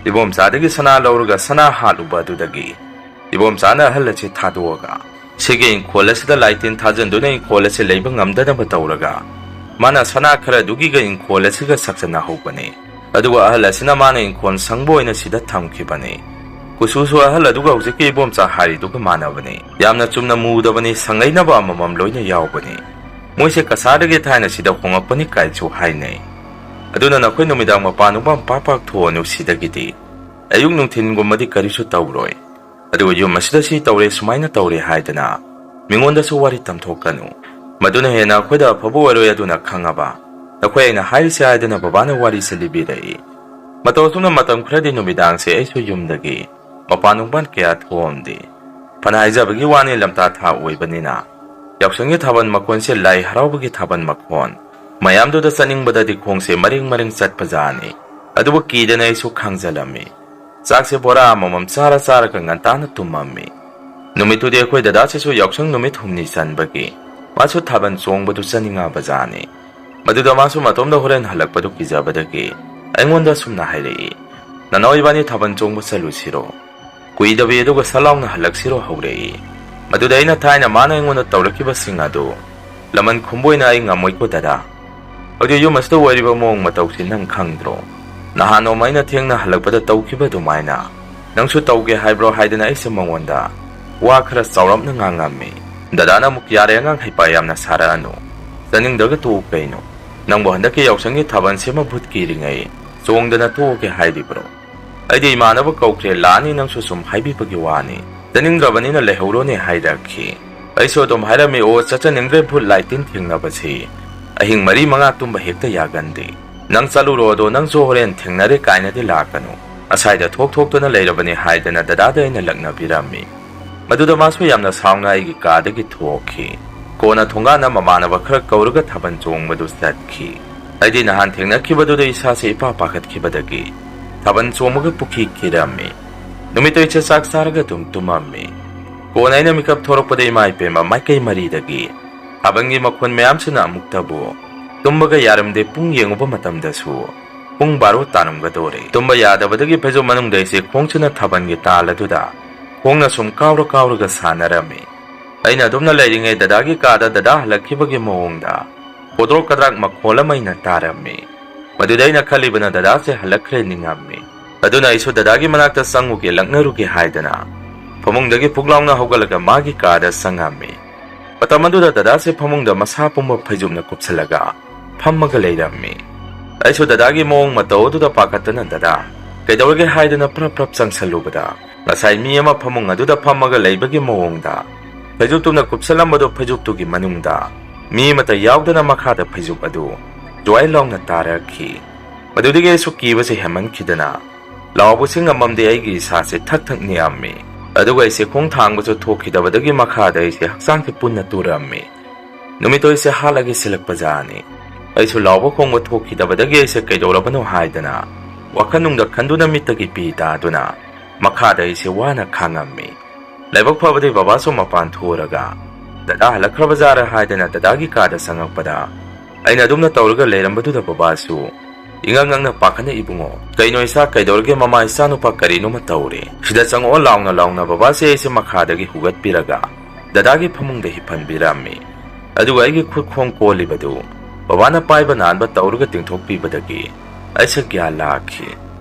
ꯏꯕꯣꯝꯆꯥꯗꯒꯤ ꯁꯅꯥ ꯂꯧꯔꯒ ꯁꯅꯥ ꯍꯥꯠꯂꯨꯕ ꯑꯗꯨꯗꯒꯤ ꯏꯕꯣꯝꯆꯥꯅ ꯑꯍꯜ ꯑꯁꯤ ꯊꯥꯗꯣꯛꯑꯒ ꯁꯤꯒꯤ ꯏꯪꯈꯣꯜ ꯑꯁꯤꯗ ꯂꯥꯏ ꯇꯤꯟ ꯊꯥꯖꯤꯟꯗꯨꯅ ꯏꯪꯈꯣꯜ ꯑꯁꯤ ꯂꯩꯕ ꯉꯝꯗꯅꯕ ꯇꯧꯔꯒ ꯃꯥꯅ ꯁꯅꯥ ꯈꯔꯗꯨꯒꯤꯒ ꯏꯪꯈꯣꯜ ꯑꯁꯤꯒ ꯁꯛꯆꯟꯅꯍꯧꯕꯅꯤ꯫ ꯑꯗꯨꯒ ꯑꯍꯜ ꯑꯁꯤꯅ ꯃꯥꯅ ꯏꯪꯈꯣꯜ ꯁꯪꯕ ꯑꯣꯏꯅ ꯁꯤꯗ ꯊꯝꯈꯤꯕꯅꯤ꯫ ꯀꯨꯆꯨꯁꯨ ꯑꯍꯜ ꯑꯗꯨꯒ ꯍꯧꯖꯤꯛꯀꯤ ꯏꯕꯣꯝꯆꯥ ꯍꯥꯏꯔꯤꯗꯨꯒ ꯃꯥꯟꯅꯕꯅꯤ꯫ ꯌꯥꯝꯅ ꯆꯨꯝꯅ ꯃꯨꯗꯕꯅꯤ, ꯁꯪꯂꯩꯅꯕ ꯑꯃꯃꯝ ꯂꯣꯏꯅ ꯌꯥꯎꯕꯅꯤ꯫ ꯃꯣꯏꯁꯦ ꯀꯁꯥꯔꯗꯒꯤ ꯊꯥꯏꯅ ꯁꯤꯗ ꯍꯣꯡꯂꯛꯄꯅꯤ ꯀꯥꯏꯁꯨ ꯍꯥꯏꯅꯩ꯫ ꯑꯗꯨꯅ ꯅꯈꯣꯏ ꯅꯨꯃꯤꯗꯥꯡ ꯃꯄꯥꯟ ꯅꯨꯡꯕꯥꯡ ꯄꯥꯛ ꯄꯥꯛ ꯊꯣꯛꯑꯅꯨ ꯁꯤꯗꯒꯤꯗꯤ꯫ ꯑꯌꯨꯛ ꯅꯨꯡꯊꯤꯟꯒꯨꯝꯕꯗꯤ ꯀꯔꯤꯁꯨ ꯇꯧꯔꯣꯏ꯫ ꯑꯗꯨꯒ ꯌꯨꯝ ꯑꯁꯤꯗ ꯁꯤ ꯇꯧꯔꯦ, ꯁꯨꯃꯥꯏꯅ ꯇꯧꯔꯦ ꯍꯥꯏꯗꯅ ꯃꯤꯉꯣꯟꯗꯁꯨ ꯋꯥꯔꯤ ꯇꯝꯊꯣꯛꯀꯅꯨ꯫ ꯃꯗꯨꯅ ꯍꯦꯟꯅ ꯑꯩꯈꯣꯏꯗ ꯑꯐꯕ ꯑꯣꯏꯔꯣꯏ꯫ ꯑꯗꯨꯅ ꯈꯪꯉꯕ? ꯅꯈꯣꯏ ꯑꯩꯅ ꯍꯥꯏꯔꯤꯁꯦ" ꯍꯥꯏꯗꯅ ꯕꯕꯥꯅ ꯋꯥꯔꯤꯁꯦ ꯂꯤꯕꯤꯔꯛꯏ꯫ ꯃꯇꯧ ꯑꯁꯨꯝꯅ ꯃꯇꯝ ꯈꯔꯗꯤ ꯅꯨꯃꯤꯗꯥꯡꯁꯦ ꯑꯩꯁꯨ ꯌꯨꯝꯗꯒꯤ ꯃꯄꯥꯟ ꯅꯨꯡꯄꯥꯟ ꯀꯌꯥ ꯊꯣꯛꯑꯝꯗꯦ꯫ ꯐꯅ ꯍꯥꯏꯖꯕꯒꯤ ꯋꯥꯅꯤ, ꯂꯝꯇꯥ ꯊꯥ ꯑꯣꯏꯕꯅꯤꯅ ꯌꯥꯎꯁꯪꯒꯤ ꯊꯥꯕꯜ ꯃꯈꯣꯟꯁꯦ, ꯂꯥꯏ ꯍꯔꯥꯎꯕꯒꯤ ꯊꯥꯕꯜ ꯃꯈꯣꯟ ꯃꯌꯥꯝꯗꯨꯗ ꯆꯠꯅꯤꯡꯕꯗꯗꯤ ꯈꯣꯡꯁꯦ ꯃꯔꯦꯡ ꯃꯔꯦꯡ ꯆꯠꯄꯖꯥꯠꯅꯤ꯫ ꯑꯗꯨꯕꯨ ꯀꯤꯗꯅ ꯑꯩꯁꯨ ꯈꯥꯡꯖꯜꯂꯝꯃꯤ꯫ ꯆꯥꯛꯁꯦ ꯕꯣꯔꯥ ꯑꯃꯃꯝ ꯆꯥꯔ ꯆꯥꯔꯒ ꯉꯟꯇꯥꯅ ꯇꯨꯝꯃꯝꯃꯤ꯫ ꯅꯨꯃꯤꯠꯇꯨꯗꯤ ꯑꯩꯈꯣꯏ ꯗꯗꯥꯁꯤꯁꯨ ꯌꯥꯎꯁꯪ ꯅꯨꯃꯤꯠ ꯍꯨꯝꯅꯤ ꯆꯟꯕꯒꯤ ꯃꯥꯁꯨ ꯊꯥꯕꯜ ꯆꯣꯡꯕꯗꯨ ꯆꯠꯅꯤꯡꯉꯕꯖꯥꯠꯅꯤ꯫ ꯃꯗꯨꯗ ꯃꯥꯁꯨ ꯃꯇꯣꯝꯗ ꯍꯣꯔꯦꯟ ꯍꯜꯂꯛꯄꯗꯨ ꯀꯤꯖꯕꯗꯒꯤ ꯑꯩꯉꯣꯟꯗ ꯑꯁꯨꯝꯅ ꯍꯥꯏꯔꯛꯏ, "ꯅꯅꯥꯎ, ꯏꯕꯥꯅꯤ ꯊꯥꯕꯜ ꯆꯣꯡꯕ ꯆꯠꯂꯨꯁꯤꯔꯣ? ꯀꯨꯏꯗꯕꯤ ꯑꯗꯨꯒ ꯁꯠ ꯂꯥꯎꯅ ꯍꯜꯂꯛꯁꯤꯔꯣ?" ꯍꯧꯔꯛꯏ꯫ ꯃꯗꯨꯗ ꯑꯩꯅ ꯊꯥꯏꯅ ꯃꯥꯅ ꯑꯩꯉꯣꯟꯗ ꯇꯧꯔꯛꯈꯤꯕꯁꯤꯡ ꯑꯗꯨ ꯂꯃꯟ ꯈꯨꯝꯕ ꯑꯣꯏꯅ ꯑꯩ ꯉꯝꯃꯣꯏꯀꯣ ꯗꯗꯥ꯫ ꯍꯧꯖꯤꯛ ꯌꯨꯝ ꯑꯁꯤꯗ ꯑꯣꯏꯔꯤꯕ ꯃꯑꯣꯡ ꯃꯇꯧꯁꯤ ꯅꯪ ꯈꯪꯗ꯭ꯔꯣ? ꯅꯍꯥꯟ ꯅꯣꯡꯃ ꯑꯩꯅ ꯊꯦꯡꯅ ꯍꯜꯂꯛꯄꯗ ꯇꯧꯈꯤꯕ ꯑꯗꯨꯃꯥꯏꯅ ꯅꯪꯁꯨ ꯇꯧꯒꯦ ꯍꯥꯏꯕ꯭ꯔꯣ ꯍꯥꯏꯗꯅ ꯑꯩꯁꯦ ꯃꯉꯣꯟꯗ ꯋꯥ ꯈꯔ ꯆꯥꯎꯔꯞꯅ ꯉꯥꯡꯉꯝꯃꯤ꯫ ꯗꯗꯥꯅ ꯑꯃꯨꯛ, "ꯌꯥꯔꯦ ꯑꯉꯥꯡ ꯍꯩꯄꯥ ꯌꯥꯝꯅ ꯁꯥꯔꯛꯑꯅꯨ꯫ ꯆꯥꯅꯤꯡꯗ꯭ꯔꯒ ꯇꯣꯛꯎ ꯀꯩꯅꯣ꯫ ꯅꯪꯕꯨ ꯍꯟꯗꯛꯀꯤ ꯌꯥꯎꯁꯪꯒꯤ ꯊꯥꯕꯜ ꯁꯦꯝꯕ ꯚꯨꯠ ꯀꯤꯔꯤꯉꯩ ꯆꯣꯡꯗꯅ ꯇꯣꯛꯑꯒꯦ ꯍꯥꯏꯔꯤꯕ꯭ꯔꯣ? ꯑꯩꯗꯤ ꯏꯃꯥꯟꯅꯕ ꯀꯧꯈ꯭ꯔꯦ ꯂꯥꯛꯑꯅꯤ, ꯅꯪꯁꯨ ꯁꯨꯝ ꯍꯥꯏꯕꯤꯕꯒꯤ ꯋꯥꯅꯤ꯫ ꯆꯥꯅꯤꯡꯗ꯭ꯔꯕꯅꯤꯅ ꯂꯩꯍꯧꯔꯣꯅꯦ" ꯍꯥꯏꯔꯛꯈꯤ꯫ ꯑꯩꯁꯨ ꯑꯗꯨꯝ ꯍꯥꯏꯔꯝꯃꯤ, "ꯑꯣ, ꯆꯠꯆꯅꯤꯡꯗ꯭ꯔꯦ, ꯚꯨꯠ ꯂꯥꯏꯇꯤꯟ ꯊꯦꯡꯅꯕꯁꯤ ꯑꯍꯤꯡ ꯃꯔꯤ ꯃꯉꯥ ꯇꯨꯝꯕ ꯍꯦꯛꯇ ꯌꯥꯒꯟꯗꯦ꯫ ꯅꯪ ꯆꯠꯂꯨꯔꯣ, ꯑꯗꯣ ꯅꯪꯁꯨ ꯍꯣꯔꯦꯟ ꯊꯦꯡꯅꯔꯦ ꯀꯥꯏꯅꯗꯤ ꯂꯥꯛꯀꯅꯨ꯫ ꯉꯁꯥꯏꯗ ꯊꯣꯛ ꯊꯣꯛꯇꯅ ꯂꯩꯔꯕꯅꯦ" ꯍꯥꯏꯗꯅ ꯗꯗꯥꯗ ꯑꯩꯅ ꯂꯛꯅꯕꯤꯔꯝꯃꯤ꯫ ꯃꯗꯨꯗ ꯃꯥꯁꯨ ꯌꯥꯝꯅ ꯁꯥꯎꯅ ꯑꯩꯒꯤ ꯀꯥꯗꯒꯤ ꯊꯣꯛꯈꯤ꯫ ꯀꯣꯟꯅ ꯊꯣꯡꯒꯥꯟꯗ ꯃꯃꯥꯟꯅꯕ ꯈꯔ ꯀꯧꯔꯒ ꯊꯥꯕꯜ ꯆꯣꯡꯕꯗꯨ ꯆꯠꯈꯤ꯫ ꯑꯩꯗꯤ ꯅꯍꯥꯟ ꯊꯦꯡꯅꯈꯤꯕꯗꯨꯗ ꯏꯁꯥꯁꯦ ꯏꯄꯥ ꯄꯥꯈꯠꯈꯤꯕꯗꯒꯤ ꯊꯥꯕꯜ ꯆꯣꯡꯕꯒ ꯄꯨꯈꯤ ꯀꯤꯔꯝꯃꯤ꯫ ꯅꯨꯃꯤꯠꯇꯨ ꯑꯩꯁꯦ ꯆꯥꯛ ꯆꯥꯔꯒ ꯑꯗꯨꯝ ꯇꯨꯝꯃꯝꯃꯤ꯫ ꯀꯣꯟꯅ ꯑꯩꯅ ꯃꯤꯀꯞ ꯊꯣꯔꯛꯄꯗ ꯏꯃꯥ ꯏꯄꯦꯝꯃ ꯃꯥꯏꯀꯩ ꯃꯔꯤꯗꯒꯤ ꯊꯥꯕꯜꯒꯤ ꯃꯈꯣꯟ ꯃꯌꯥꯝꯁꯤꯅ ꯑꯃꯨꯛꯇꯕꯨ ꯇꯨꯝꯕꯒ ꯌꯥꯔꯝꯗꯦ꯫ ꯄꯨꯡ ꯌꯦꯡꯉꯨꯕ ꯃꯇꯝꯗꯁꯨ ꯄꯨꯡ ꯕꯥꯔꯣ ꯇꯥꯔꯝꯒꯗꯧꯔꯦ꯫ ꯇꯨꯝꯕ ꯌꯥꯗꯕꯗꯒꯤ ꯐꯩꯖꯨꯞ ꯃꯅꯨꯡꯗ ꯑꯩꯁꯦ ꯈꯣꯡꯁꯤꯅ ꯊꯥꯕꯜꯒꯤ ꯇꯥꯜ ꯑꯗꯨꯗ ꯈꯣꯡꯅ ꯁꯨꯝ ꯀꯥꯎꯔ ꯀꯥꯎꯔꯒ ꯁꯥꯟꯅꯔꯝꯃꯤ꯫ ꯑꯩꯅ ꯑꯗꯨꯝꯅ ꯂꯩꯔꯤꯉꯩ ꯗꯗꯥꯒꯤ ꯀꯥꯗ ꯗꯗꯥ ꯍꯜꯂꯛꯈꯤꯕꯒꯤ ꯃꯑꯣꯡꯗ ꯀꯣꯗ꯭ꯔꯣꯛ ꯀꯗ꯭ꯔꯥꯛ ꯃꯈꯣꯜ ꯑꯃ ꯑꯩꯅ ꯇꯥꯔꯝꯃꯤ꯫ ꯃꯗꯨꯗ ꯑꯩꯅ ꯈꯜꯂꯤꯕꯅ ꯗꯗꯥꯁꯦ ꯍꯜꯂꯛꯈ꯭ꯔꯦ ꯅꯤꯡꯉꯝꯃꯤ꯫ ꯑꯗꯨꯅ ꯑꯩꯁꯨ ꯗꯗꯥꯒꯤ ꯃꯅꯥꯛꯇ ꯆꯪꯉꯨꯒꯦ, ꯂꯛꯅꯔꯨꯒꯦ ꯍꯥꯏꯗꯅ ꯐꯃꯨꯡꯗꯒꯤ ꯐꯨꯛ ꯂꯥꯎꯅ ꯍꯧꯒꯠꯂꯒ ꯃꯥꯒꯤ ꯀꯥꯗ ꯆꯪꯉꯝꯃꯤ꯫ ꯃꯇꯝ ꯑꯗꯨꯗ ꯗꯗꯥꯁꯦ ꯐꯃꯨꯡꯗ ꯃꯁꯥ ꯄꯨꯝꯕ ꯐꯩꯖꯨꯞꯅ ꯀꯨꯞꯁꯜꯂꯒ ꯐꯝꯃꯒ ꯂꯩꯔꯝꯃꯤ꯫ ꯑꯩꯁꯨ ꯗꯗꯥꯒꯤ ꯃꯑꯣꯡ ꯃꯇꯧ ꯑꯗꯨꯗ ꯄꯥꯈꯠꯇꯅ, "ꯗꯗꯥ, ꯀꯩꯗꯧꯔꯒꯦ?" ꯍꯥꯏꯗꯅ ꯄ꯭ꯔꯞ ꯄ꯭ꯔꯞ ꯆꯪꯁꯜꯂꯨꯕꯗ, ꯉꯁꯥꯏ ꯃꯤ ꯑꯃ ꯐꯃꯨꯡ ꯑꯗꯨꯗ ꯐꯝꯃꯒ ꯂꯩꯕꯒꯤ ꯃꯑꯣꯡꯗ ꯐꯩꯖꯨꯞꯇꯨꯅ ꯀꯨꯞꯁꯜꯂꯝꯕꯗꯨ, ꯐꯩꯖꯨꯞꯇꯨꯒꯤ ꯃꯅꯨꯡꯗ ꯃꯤ ꯑꯃꯠꯇ ꯌꯥꯎꯗꯅ ꯃꯈꯥꯗ ꯐꯩꯖꯨꯞ ꯑꯗꯨ ꯖ꯭ꯋꯥꯏ ꯂꯥꯎꯅ ꯇꯥꯔꯛꯈꯤ꯫ ꯃꯗꯨꯗꯒꯤ ꯑꯩꯁꯨ ꯀꯤꯕꯁꯦ ꯍꯦꯟꯃꯟꯈꯤꯗꯅ ꯂꯥꯎꯕꯁꯤ ꯉꯝꯃꯝꯗꯦ, ꯑꯩꯒꯤ ꯏꯁꯥꯁꯦ ꯊꯛ ꯊꯛ ꯅꯤꯛꯑꯝꯃꯤ꯫ ꯑꯗꯨꯒ ꯑꯩꯁꯦ ꯈꯣꯡ ꯊꯥꯡꯕꯁꯨ ꯊꯣꯛꯈꯤꯗꯕꯗꯒꯤ ꯃꯈꯥꯗ ꯑꯩꯁꯦ ꯍꯛꯆꯥꯡꯁꯦ ꯄꯨꯟꯅ ꯇꯨꯔꯝꯃꯤ꯫ ꯅꯨꯃꯤꯠꯇꯣ ꯑꯩꯁꯦ ꯍꯥꯠꯂꯒꯦ ꯁꯤꯜꯂꯛꯄ ꯖꯥꯠꯅꯤ꯫ ꯑꯩꯁꯨ ꯂꯥꯎꯕ ꯈꯣꯡꯕ ꯊꯣꯛꯈꯤꯗꯕꯗꯒꯤ ꯑꯩꯁꯦ ꯀꯩꯗꯧꯔꯕꯅꯣ ꯍꯥꯏꯗꯅ ꯋꯥꯈꯜ ꯅꯨꯡꯗ ꯈꯟꯗꯨꯅ ꯃꯤꯠꯇꯒꯤ ꯄꯤ ꯇꯥꯗꯨꯅ ꯃꯈꯥꯗ ꯑꯩꯁꯦ ꯋꯥꯅ ꯈꯥꯡꯉꯝꯃꯤ꯫ ꯂꯥꯏꯕꯛ ꯐꯕꯗꯤ ꯕꯕꯥꯁꯨ ꯃꯄꯥꯟ ꯊꯣꯔꯒ ꯗꯗꯥ ꯍꯜꯂꯛꯈ꯭ꯔꯕ ꯖꯥꯠꯔ ꯍꯥꯏꯗꯅ ꯗꯗꯥꯒꯤ ꯀꯥꯗ ꯆꯪꯉꯛꯄꯗ, ꯑꯩꯅ ꯑꯗꯨꯝꯅ ꯇꯧꯔꯒ ꯂꯩꯔꯝꯕꯗꯨꯗ ꯕꯕꯥꯁꯨ ꯏꯉꯛ ꯉꯛꯅ ꯄꯥꯈꯠꯅ, "ꯏꯕꯨꯡꯉꯣ, ꯀꯩꯅꯣ ꯏꯆꯥ, ꯀꯩꯗꯧꯔꯒꯦ? ꯃꯃꯥ, ꯏꯆꯥꯅꯨꯄꯥ ꯀꯔꯤꯅꯣꯃ ꯇꯧꯔꯦ, ꯁꯤꯗ ꯆꯪꯉꯛꯑꯣ" ꯂꯥꯎꯅ ꯂꯥꯎꯅ ꯕꯕꯥꯁꯦ ꯑꯩꯁꯦ ꯃꯈꯥꯗꯒꯤ ꯍꯨꯒꯠꯄꯤꯔꯒ ꯗꯗꯥꯒꯤ ꯐꯃꯨꯡꯗ ꯍꯤꯞꯍꯟꯕꯤꯔꯝꯃꯤ꯫ ꯑꯗꯨꯒ ꯑꯩꯒꯤ ꯈꯨꯠ ꯈꯣꯡ ꯀꯣꯜꯂꯤꯕꯗꯨ ꯕꯕꯥꯅ ꯄꯥꯏꯕ ꯅꯥꯟꯕ ꯇꯧꯔꯒ ꯇꯤꯡꯊꯣꯛꯄꯤꯕꯗꯒꯤ ꯑꯩꯁꯦ ꯒ꯭ꯌꯥꯟ ꯂꯥꯛꯈꯤ꯫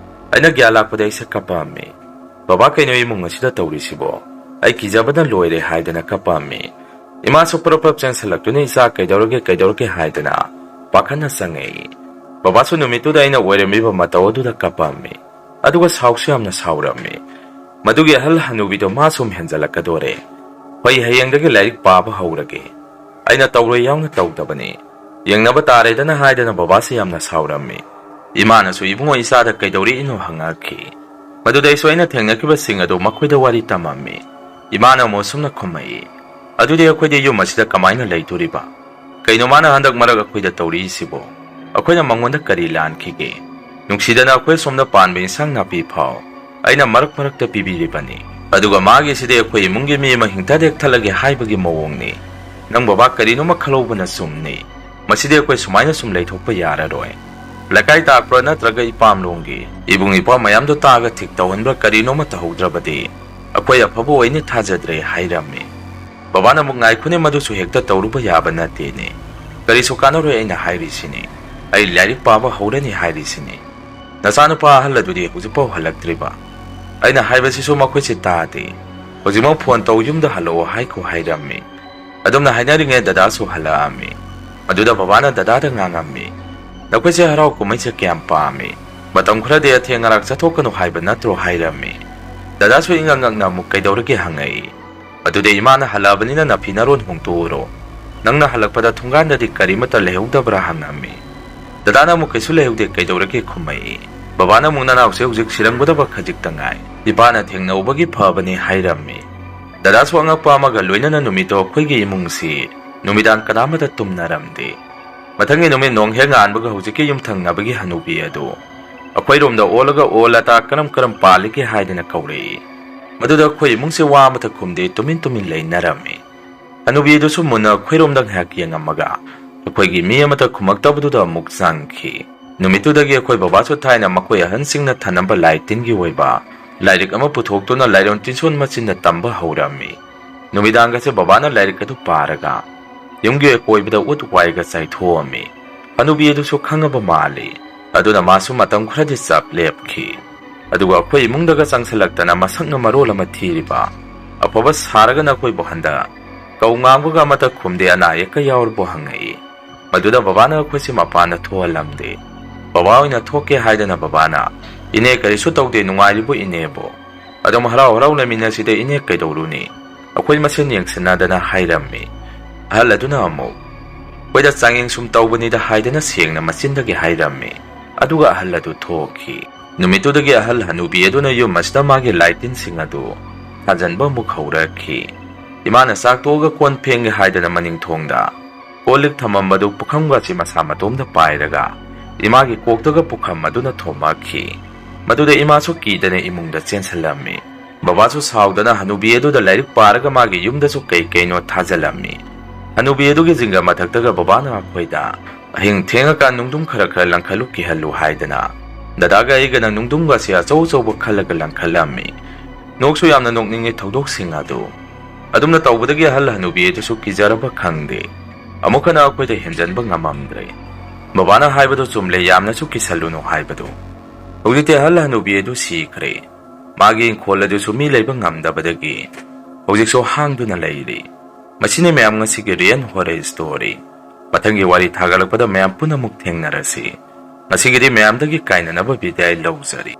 ꯑꯩꯅ ꯒ꯭ꯌꯥꯟ ꯂꯥꯛꯄꯗ ꯑꯩꯁꯦ ꯀꯞꯄꯝꯃꯤ꯫ "ꯕꯕꯥ, ꯀꯩꯅꯣ ꯏꯃꯨꯡ ꯑꯁꯤꯗ ꯇꯧꯔꯤꯁꯤꯕꯣ? ꯑꯩ ꯀꯤꯖꯕꯅ ꯂꯣꯏꯔꯦ" ꯍꯥꯏꯗꯅ ꯀꯞꯄꯝꯃꯤ꯫ ꯏꯃꯥꯁꯨ ꯄ꯭ꯔꯞ ꯄ꯭ꯔꯞ ꯆꯦꯟꯁꯤꯜꯂꯛꯇꯨꯅ "ꯏꯆꯥ, ꯀꯩꯗꯧꯔꯒꯦ, ꯀꯩꯗꯧꯔꯒꯦ?" ꯍꯥꯏꯗꯅ ꯄꯥꯈꯠꯅ ꯆꯪꯉꯛꯏ꯫ ꯕꯕꯥꯁꯨ ꯅꯨꯃꯤꯠꯇꯨꯗ ꯑꯩꯅ ꯑꯣꯏꯔꯝꯃꯤꯕ ꯃꯇꯧ ꯑꯗꯨꯗ ꯀꯞꯄꯝꯃꯤ꯫ ꯑꯗꯨꯒ ꯁꯥꯎꯁꯨ ꯌꯥꯝꯅ ꯁꯥꯎꯔꯝꯃꯤ꯫ ꯃꯗꯨꯒꯤ ꯑꯍꯜ ꯍꯅꯨꯕꯤꯗꯣ ꯃꯥ ꯁꯨꯝ ꯍꯦꯟꯖꯜꯂꯛꯀꯗꯣꯔꯦ꯫ "ꯍꯣꯏ, ꯍꯌꯦꯡꯗꯒꯤ ꯂꯥꯏꯔꯤꯛ ꯄꯥꯕ ꯍꯧꯔꯒꯦ꯫ ꯑꯩꯅ ꯇꯧꯔꯣꯏ ꯌꯥꯎꯅ ꯇꯧꯗꯕꯅꯤ꯫ ꯌꯦꯡꯅꯕ ꯇꯥꯔꯦꯗꯅ" ꯍꯥꯏꯗꯅ ꯕꯕꯥꯁꯤ ꯌꯥꯝꯅ ꯁꯥꯎꯔꯝꯃꯤ꯫ ꯏꯃꯥꯅꯁꯨ "ꯏꯕꯨꯡꯉꯣ, ꯏꯆꯥꯗ ꯀꯩꯗꯧꯔꯛꯏꯅꯣ?" ꯍꯪꯉꯛꯈꯤ꯫ ꯃꯗꯨꯗ ꯑꯩꯁꯨ ꯑꯩꯅ ꯊꯦꯡꯅꯈꯤꯕꯁꯤꯡ ꯑꯗꯨ ꯃꯈꯣꯏꯗ ꯋꯥꯔꯤ ꯇꯝꯃꯝꯃꯤ꯫ ꯏꯃꯥꯅ ꯑꯃꯨꯛ ꯑꯁꯨꯝꯅ ꯈꯨꯝꯃꯛꯏ, "ꯑꯗꯨꯗꯤ ꯑꯩꯈꯣꯏꯗꯤ ꯌꯨꯝ ꯑꯁꯤꯗ ꯀꯃꯥꯏꯅ ꯂꯩꯗꯣꯔꯤꯕ? ꯀꯩꯅꯣ ꯃꯥꯅ ꯍꯟꯗꯛ ꯃꯔꯛ ꯑꯩꯈꯣꯏꯗ ꯇꯧꯔꯤꯁꯤꯕꯣ? ꯑꯩꯈꯣꯏꯅ ꯃꯉꯣꯟꯗ ꯀꯔꯤ ꯂꯥꯟꯈꯤꯒꯦ? ꯅꯨꯡꯁꯤꯗꯅ ꯑꯩꯈꯣꯏ ꯁꯣꯝꯗ ꯄꯥꯟꯕ ꯏꯟꯁꯥꯡ ꯅꯥꯄꯤ ꯐꯥꯎ ꯑꯩꯅ ꯃꯔꯛ ꯃꯔꯛꯇ ꯄꯤꯕꯤꯔꯤꯕꯅꯤ꯫ ꯑꯗꯨꯒ ꯃꯥꯒꯤꯁꯤꯗꯤ ꯑꯩꯈꯣꯏ ꯏꯃꯨꯡꯒꯤ ꯃꯤ ꯑꯃ ꯍꯤꯡꯊ ꯇꯦꯛꯊꯠꯂꯒꯦ ꯍꯥꯏꯕꯒꯤ ꯃꯑꯣꯡꯅꯤ꯫ ꯅꯪ ꯕꯕꯥ, ꯀꯔꯤꯅꯣꯃ ꯈꯜꯍꯧꯕꯅ ꯆꯨꯝꯅꯤ꯫ ꯃꯁꯤꯗꯤ ꯑꯩꯈꯣꯏ ꯁꯨꯃꯥꯏꯅ ꯁꯨꯝ ꯂꯩꯊꯣꯛꯄ ꯌꯥꯔꯔꯣꯏ꯫ ꯂꯩꯀꯥꯏ ꯇꯥꯛꯄ꯭ꯔꯥ ꯅꯠꯇ꯭ꯔꯒ ꯏꯄꯥꯝꯂꯣꯝꯒꯤ ꯏꯕꯨꯡ ꯏꯄ꯭ꯋꯥ ꯃꯌꯥꯝꯗꯣ ꯇꯥꯛꯑꯒ ꯊꯤꯛ ꯇꯧꯍꯟꯕ꯭ꯔꯥ, ꯀꯔꯤꯅꯣꯃ ꯇꯧꯍꯧꯗ꯭ꯔꯕꯗꯤ ꯑꯩꯈꯣꯏ ꯑꯐꯕ ꯑꯣꯏꯅꯤ ꯊꯥꯖꯗ꯭ꯔꯦ" ꯍꯥꯏꯔꯝꯃꯤ꯫ ꯕꯕꯥꯅ ꯑꯃꯨꯛ, "ꯉꯥꯏꯈꯣꯅꯦ, ꯃꯗꯨꯁꯨ ꯍꯦꯛꯇ ꯇꯧꯔꯨꯕ ꯌꯥꯕ ꯅꯠꯇꯦꯅꯦ꯫ ꯀꯔꯤꯁꯨ ꯀꯥꯟꯅꯔꯣꯏ ꯑꯩꯅ ꯍꯥꯏꯔꯤꯁꯤꯅꯤ꯫ ꯑꯩ ꯂꯥꯏꯔꯤꯛ ꯄꯥꯕ ꯍꯧꯔꯅꯤ ꯍꯥꯏꯔꯤꯁꯤꯅꯤ꯫ ꯅꯆꯥꯅꯨꯄꯥ ꯑꯍꯜ ꯑꯗꯨꯗꯤ ꯍꯧꯖꯤꯛꯐꯥꯎ ꯍꯜꯂꯛꯇ꯭ꯔꯤꯕ? ꯑꯩꯅ ꯍꯥꯏꯕꯁꯤꯁꯨ ꯃꯈꯣꯏꯁꯦ ꯇꯥꯗꯦ꯫ ꯍꯧꯖꯤꯛꯃꯛ ꯐꯣꯟ ꯇꯧ, ꯌꯨꯝꯗ ꯍꯜꯂꯛꯑꯣ ꯍꯥꯏꯈꯣ" ꯍꯥꯏꯔꯝꯃꯤ꯫ ꯑꯗꯨꯝꯅ ꯍꯥꯏꯅꯔꯤꯉꯩ ꯗꯗꯥꯁꯨ ꯍꯜꯂꯛꯑꯝꯃꯤ꯫ ꯑꯗꯨꯗ ꯕꯕꯥꯅ ꯗꯗꯥꯗ ꯉꯥꯡꯉꯝꯃꯤ, "ꯅꯈꯣꯏꯁꯦ ꯍꯔꯥꯎ ꯀꯨꯝꯍꯩꯁꯦ ꯀꯌꯥꯝ ꯄꯥꯝꯃꯤ? ꯃꯇꯝ ꯈꯔꯗꯤ ꯑꯊꯦꯡ ꯑꯔꯥꯛ ꯆꯠꯊꯣꯛꯀꯅꯨ ꯍꯥꯏꯕ ꯅꯠꯇ꯭ꯔꯣ?" ꯍꯥꯏꯔꯝꯃꯤ꯫ ꯗꯗꯥꯁꯨ ꯏꯉꯛ ꯉꯛꯅ ꯑꯃꯨꯛ "ꯀꯩꯗꯧꯔꯒꯦ?" ꯍꯪꯉꯛꯏ꯫ ꯑꯗꯨꯗ ꯏꯃꯥꯅ, "ꯍꯜꯂꯛꯑꯕꯅꯤꯅ ꯅꯐꯤ ꯅꯔꯣꯟ ꯍꯣꯡꯗꯣꯛꯎꯔꯣ꯫ ꯅꯪꯅ ꯍꯜꯂꯛꯄꯗ ꯊꯣꯡꯒꯥꯟꯗꯗꯤ ꯀꯔꯤꯃꯠꯇ ꯂꯩꯍꯧꯗꯕ꯭ꯔꯥ?" ꯍꯪꯉꯝꯃꯤ꯫ ꯗꯗꯥꯅ ꯑꯃꯨꯛ, "ꯀꯩꯁꯨ ꯂꯩꯍꯧꯗꯦ, ꯀꯩꯗꯧꯔꯒꯦ?" ꯈꯨꯝꯃꯛꯏ꯫ ꯕꯕꯥꯅ ꯑꯃꯨꯛ, "ꯅꯅꯥꯎꯁꯦ ꯍꯧꯖꯤꯛ ꯁꯤꯔꯝꯒꯗꯕ ꯈꯖꯤꯛꯇ ꯉꯥꯏ꯫ ꯏꯄꯥꯅ ꯊꯦꯡꯅꯍꯧꯕꯒꯤ ꯐꯕꯅꯤ" ꯍꯥꯏꯔꯝꯃꯤ꯫ ꯗꯗꯥꯁꯨ ꯑꯉꯛꯄ ꯑꯃꯒ ꯂꯣꯏꯅꯅ ꯅꯨꯃꯤꯠꯇꯣ ꯑꯩꯈꯣꯏꯒꯤ ꯏꯃꯨꯡꯁꯤ ꯅꯨꯃꯤꯗꯥꯡ ꯀꯅꯥꯃꯠꯇ ꯇꯨꯝꯅꯔꯝꯗꯦ꯫ ꯃꯊꯪꯒꯤ ꯅꯨꯃꯤꯠ ꯅꯣꯡ ꯍꯦꯛ ꯉꯥꯟꯕꯒ ꯍꯧꯖꯤꯛꯀꯤ ꯌꯨꯝꯊꯪꯅꯕꯒꯤ ꯍꯅꯨꯕꯤ ꯑꯗꯨ ꯑꯩꯈꯣꯏꯔꯣꯝꯗ ꯑꯣꯜꯂꯒ, "ꯑꯣ ꯂꯇꯥ, ꯀꯔꯝ ꯀꯔꯝ ꯄꯥꯜꯂꯤꯒꯦ?" ꯍꯥꯏꯗꯅ ꯀꯧꯔꯛꯏ꯫ ꯃꯗꯨꯗ ꯑꯩꯈꯣꯏ ꯏꯃꯨꯡꯁꯦ ꯋꯥ ꯑꯃꯠꯇ ꯈꯨꯝꯗꯦ, ꯇꯨꯃꯤꯟ ꯇꯨꯃꯤꯟ ꯂꯩꯅꯔꯝꯃꯤ꯫ ꯍꯅꯨꯕꯤ ꯑꯗꯨꯁꯨ ꯃꯨꯟꯅ ꯑꯩꯈꯣꯏꯔꯣꯝꯗ ꯉꯥꯏꯍꯥꯛ ꯌꯦꯡꯉꯝꯃꯒ ꯑꯩꯈꯣꯏꯒꯤ ꯃꯤ ꯑꯃꯠꯇ ꯈꯨꯝꯃꯛꯇꯕꯗꯨꯗ ꯑꯃꯨꯛ ꯆꯪꯈꯤ꯫ ꯅꯨꯃꯤꯠꯇꯨꯗꯒꯤ ꯑꯩꯈꯣꯏ ꯕꯕꯥꯁꯨ ꯊꯥꯏꯅ ꯃꯈꯣꯏ ꯑꯍꯟꯁꯤꯡꯅ ꯊꯅꯝꯕ ꯂꯥꯏ ꯇꯤꯟꯒꯤ ꯑꯣꯏꯕ ꯂꯥꯏꯔꯤꯛ ꯑꯃ ꯄꯨꯊꯣꯛꯇꯨꯅ ꯂꯥꯏꯔꯣꯟ ꯇꯤꯟꯁꯣꯟ ꯃꯆꯤꯟꯅ ꯇꯝꯕ ꯍꯧꯔꯝꯃꯤ꯫ ꯅꯨꯃꯤꯗꯥꯡꯒꯁꯦ ꯕꯕꯥꯅ ꯂꯥꯏꯔꯤꯛ ꯑꯗꯨ ꯄꯥꯔꯒ ꯌꯨꯝꯒꯤ ꯑꯀꯣꯏꯕꯗ ꯎꯠ ꯋꯥꯏꯒ ꯆꯥꯏꯊꯣꯛꯑꯝꯃꯤ꯫ ꯍꯅꯨꯕꯤ ꯑꯗꯨꯁꯨ ꯈꯪꯉꯕ ꯃꯥꯜꯂꯤ꯫ ꯑꯗꯨꯅ ꯃꯥꯁꯨ ꯃꯇꯝ ꯈꯔꯗꯤ ꯆꯞ ꯂꯦꯞꯈꯤ꯫ ꯑꯗꯨꯒ ꯑꯩꯈꯣꯏ ꯏꯃꯨꯡꯗꯒ ꯆꯪꯁꯤꯜꯂꯛꯇꯅ ꯃꯁꯛꯅ ꯃꯔꯣꯜ ꯑꯃ ꯊꯤꯔꯤꯕ, ꯑꯐꯕ ꯁꯥꯔꯒꯅ ꯑꯩꯈꯣꯏꯕꯨ ꯍꯟꯗ ꯀꯧ ꯉꯥꯡꯕꯒ ꯑꯃꯠꯇ ꯈꯨꯝꯗꯦ, ꯑꯅꯥ ꯑꯌꯦꯛꯀ ꯌꯥꯎꯔꯕꯣ ꯍꯪꯉꯛꯏ꯫ ꯃꯗꯨꯗ ꯕꯕꯥꯅ ꯑꯩꯈꯣꯏꯁꯤ ꯃꯄꯥꯟꯗ ꯊꯣꯛꯍꯜꯂꯝꯗꯦ꯫ ꯕꯕꯥ ꯑꯣꯏꯅ ꯊꯣꯛꯀꯦ ꯍꯥꯏꯗꯅ ꯕꯕꯥꯅ, "ꯏꯅꯦ, ꯀꯔꯤꯁꯨ ꯇꯧꯗꯦ, ꯅꯨꯡꯉꯥꯏꯔꯤꯕꯣ ꯏꯅꯦꯕꯣ? ꯑꯗꯨꯝ ꯍꯔꯥꯎ ꯍꯔꯥꯎ ꯂꯩꯃꯤꯟꯅꯁꯤꯗ ꯏꯅꯦ, ꯀꯩꯗꯧꯔꯨꯅꯤ?" ꯑꯩꯈꯣꯏ ꯃꯁꯦꯟ ꯌꯦꯡꯁꯤꯟꯅꯗꯅ ꯍꯥꯏꯔꯝꯃꯤ꯫ ꯑꯍꯜ ꯑꯗꯨꯅ ꯑꯃꯨꯛ, "ꯑꯩꯈꯣꯏꯗ ꯆꯥꯡꯌꯦꯡ ꯁꯨꯝ ꯇꯧꯕꯅꯤꯗ" ꯍꯥꯏꯗꯅ ꯁꯦꯡꯅ ꯃꯆꯤꯟꯗꯒꯤ ꯍꯥꯏꯔꯝꯃꯤ꯫ ꯑꯗꯨꯒ ꯑꯍꯜ ꯑꯗꯨ ꯊꯣꯛꯈꯤ꯫ ꯅꯨꯃꯤꯠꯇꯨꯗꯒꯤ ꯑꯍꯜ ꯍꯅꯨꯕꯤ ꯑꯗꯨꯅ ꯌꯨꯝ ꯑꯁꯤꯗ ꯃꯥꯒꯤ ꯂꯥꯏ ꯇꯤꯟꯁꯤꯡ ꯑꯗꯨ ꯊꯥꯖꯟꯕ ꯑꯃꯨꯛ ꯍꯧꯔꯛꯈꯤ꯫ ꯏꯃꯥꯅ ꯆꯥꯛ ꯇꯣꯛꯑꯒ ꯀꯣꯟ ꯐꯦꯡꯒꯦ ꯍꯥꯏꯗꯅ ꯃꯅꯤꯡ ꯊꯣꯡꯗ ꯀꯣꯜ ꯂꯤꯛ ꯊꯝꯃꯝꯕꯗꯨ ꯄꯨꯈꯝꯒꯁꯤ ꯃꯁꯥ ꯃꯇꯣꯝꯗ ꯄꯥꯏꯔꯒ ꯏꯃꯥꯒꯤ ꯀꯣꯛꯇꯒ ꯄꯨꯈꯝ ꯑꯗꯨꯅ ꯊꯣꯝꯃꯛꯈꯤ꯫ ꯃꯗꯨꯗ ꯏꯃꯥꯁꯨ ꯀꯤꯗꯅ ꯏꯃꯨꯡꯗ ꯆꯦꯟꯁꯤꯜꯂꯝꯃꯤ꯫ ꯕꯕꯥꯁꯨ ꯁꯥꯎꯗꯅ ꯍꯅꯨꯕꯤ ꯑꯗꯨꯗ ꯂꯥꯏꯔꯤꯛ ꯄꯥꯔꯒ ꯃꯥꯒꯤ ꯌꯨꯝꯗꯁꯨ ꯀꯩ ꯀꯩꯅꯣ ꯊꯥꯖꯤꯜꯂꯝꯃꯤ꯫ ꯍꯅꯨꯕꯤ ꯑꯗꯨꯒꯤ ꯖꯤꯡꯒ ꯃꯊꯛꯇꯒ ꯕꯕꯥꯅ ꯑꯩꯈꯣꯏꯗ, "ꯑꯍꯤꯡ ꯊꯦꯡꯉꯀꯥꯟ ꯅꯨꯡꯗꯨꯝ ꯈꯔ ꯈꯔ ꯂꯪꯈꯠꯂꯨ, ꯀꯤꯍꯜꯂꯨ" ꯍꯥꯏꯗꯅ ꯗꯗꯥꯒ ꯑꯩꯒꯅ ꯅꯨꯡꯗꯨꯝꯒꯁꯤ ꯑꯆꯧ ꯑꯆꯧꯕ ꯈꯜꯂꯒ ꯂꯪꯈꯠꯂꯝꯃꯤ꯫ ꯅꯣꯛꯁꯨ ꯌꯥꯝꯅ ꯅꯣꯛꯅꯤꯡꯉꯤ ꯊꯧꯗꯣꯛꯁꯤꯡ ꯑꯗꯨ꯫ ꯑꯗꯨꯝꯅ ꯇꯧꯕꯗꯒꯤ ꯑꯍꯜ ꯍꯅꯨꯕꯤ ꯑꯗꯨꯁꯨ ꯀꯤꯖꯔꯕ ꯈꯪꯗꯦ, ꯑꯃꯨꯛ ꯍꯟꯅ ꯑꯩꯈꯣꯏꯗ ꯍꯦꯟꯖꯟꯕ ꯉꯝꯃꯝꯗ꯭ꯔꯦ꯫ ꯕꯕꯥꯅ ꯍꯥꯏꯕꯗꯨ ꯆꯨꯝꯂꯦ, ꯌꯥꯝꯅꯁꯨ ꯀꯤꯁꯜꯂꯨꯅꯨ ꯍꯥꯏꯕꯗꯨ꯫ ꯍꯧꯖꯤꯛꯇꯤ ꯑꯍꯜ ꯍꯅꯨꯕꯤ ꯑꯗꯨ ꯁꯤꯈ꯭ꯔꯦ꯫ ꯃꯥꯒꯤ ꯏꯪꯈꯣꯜ ꯑꯗꯨꯁꯨ ꯃꯤ ꯂꯩꯕ ꯉꯝꯗꯕꯗꯒꯤ ꯍꯧꯖꯤꯛꯁꯨ ꯍꯥꯡꯗꯨꯅ ꯂꯩꯔꯤ꯫ ꯃꯁꯤꯅꯤ ꯃꯌꯥꯝ ꯉꯁꯤꯒꯤ ꯔꯤꯌꯦꯜ ꯍꯣꯔꯔ ꯁ꯭ꯇꯣꯔꯤ꯫ ꯃꯊꯪꯒꯤ ꯋꯥꯔꯤ ꯊꯥꯒꯠꯂꯛꯄꯗ ꯃꯌꯥꯝ ꯄꯨꯝꯅꯃꯛ ꯊꯦꯡꯅꯔꯁꯤ꯫ ꯉꯁꯤꯒꯤꯗꯤ ꯃꯌꯥꯝꯗꯒꯤ ꯀꯥꯏꯅꯅꯕ ꯕꯤꯗꯥꯏ ꯂꯧꯖꯔꯤ꯫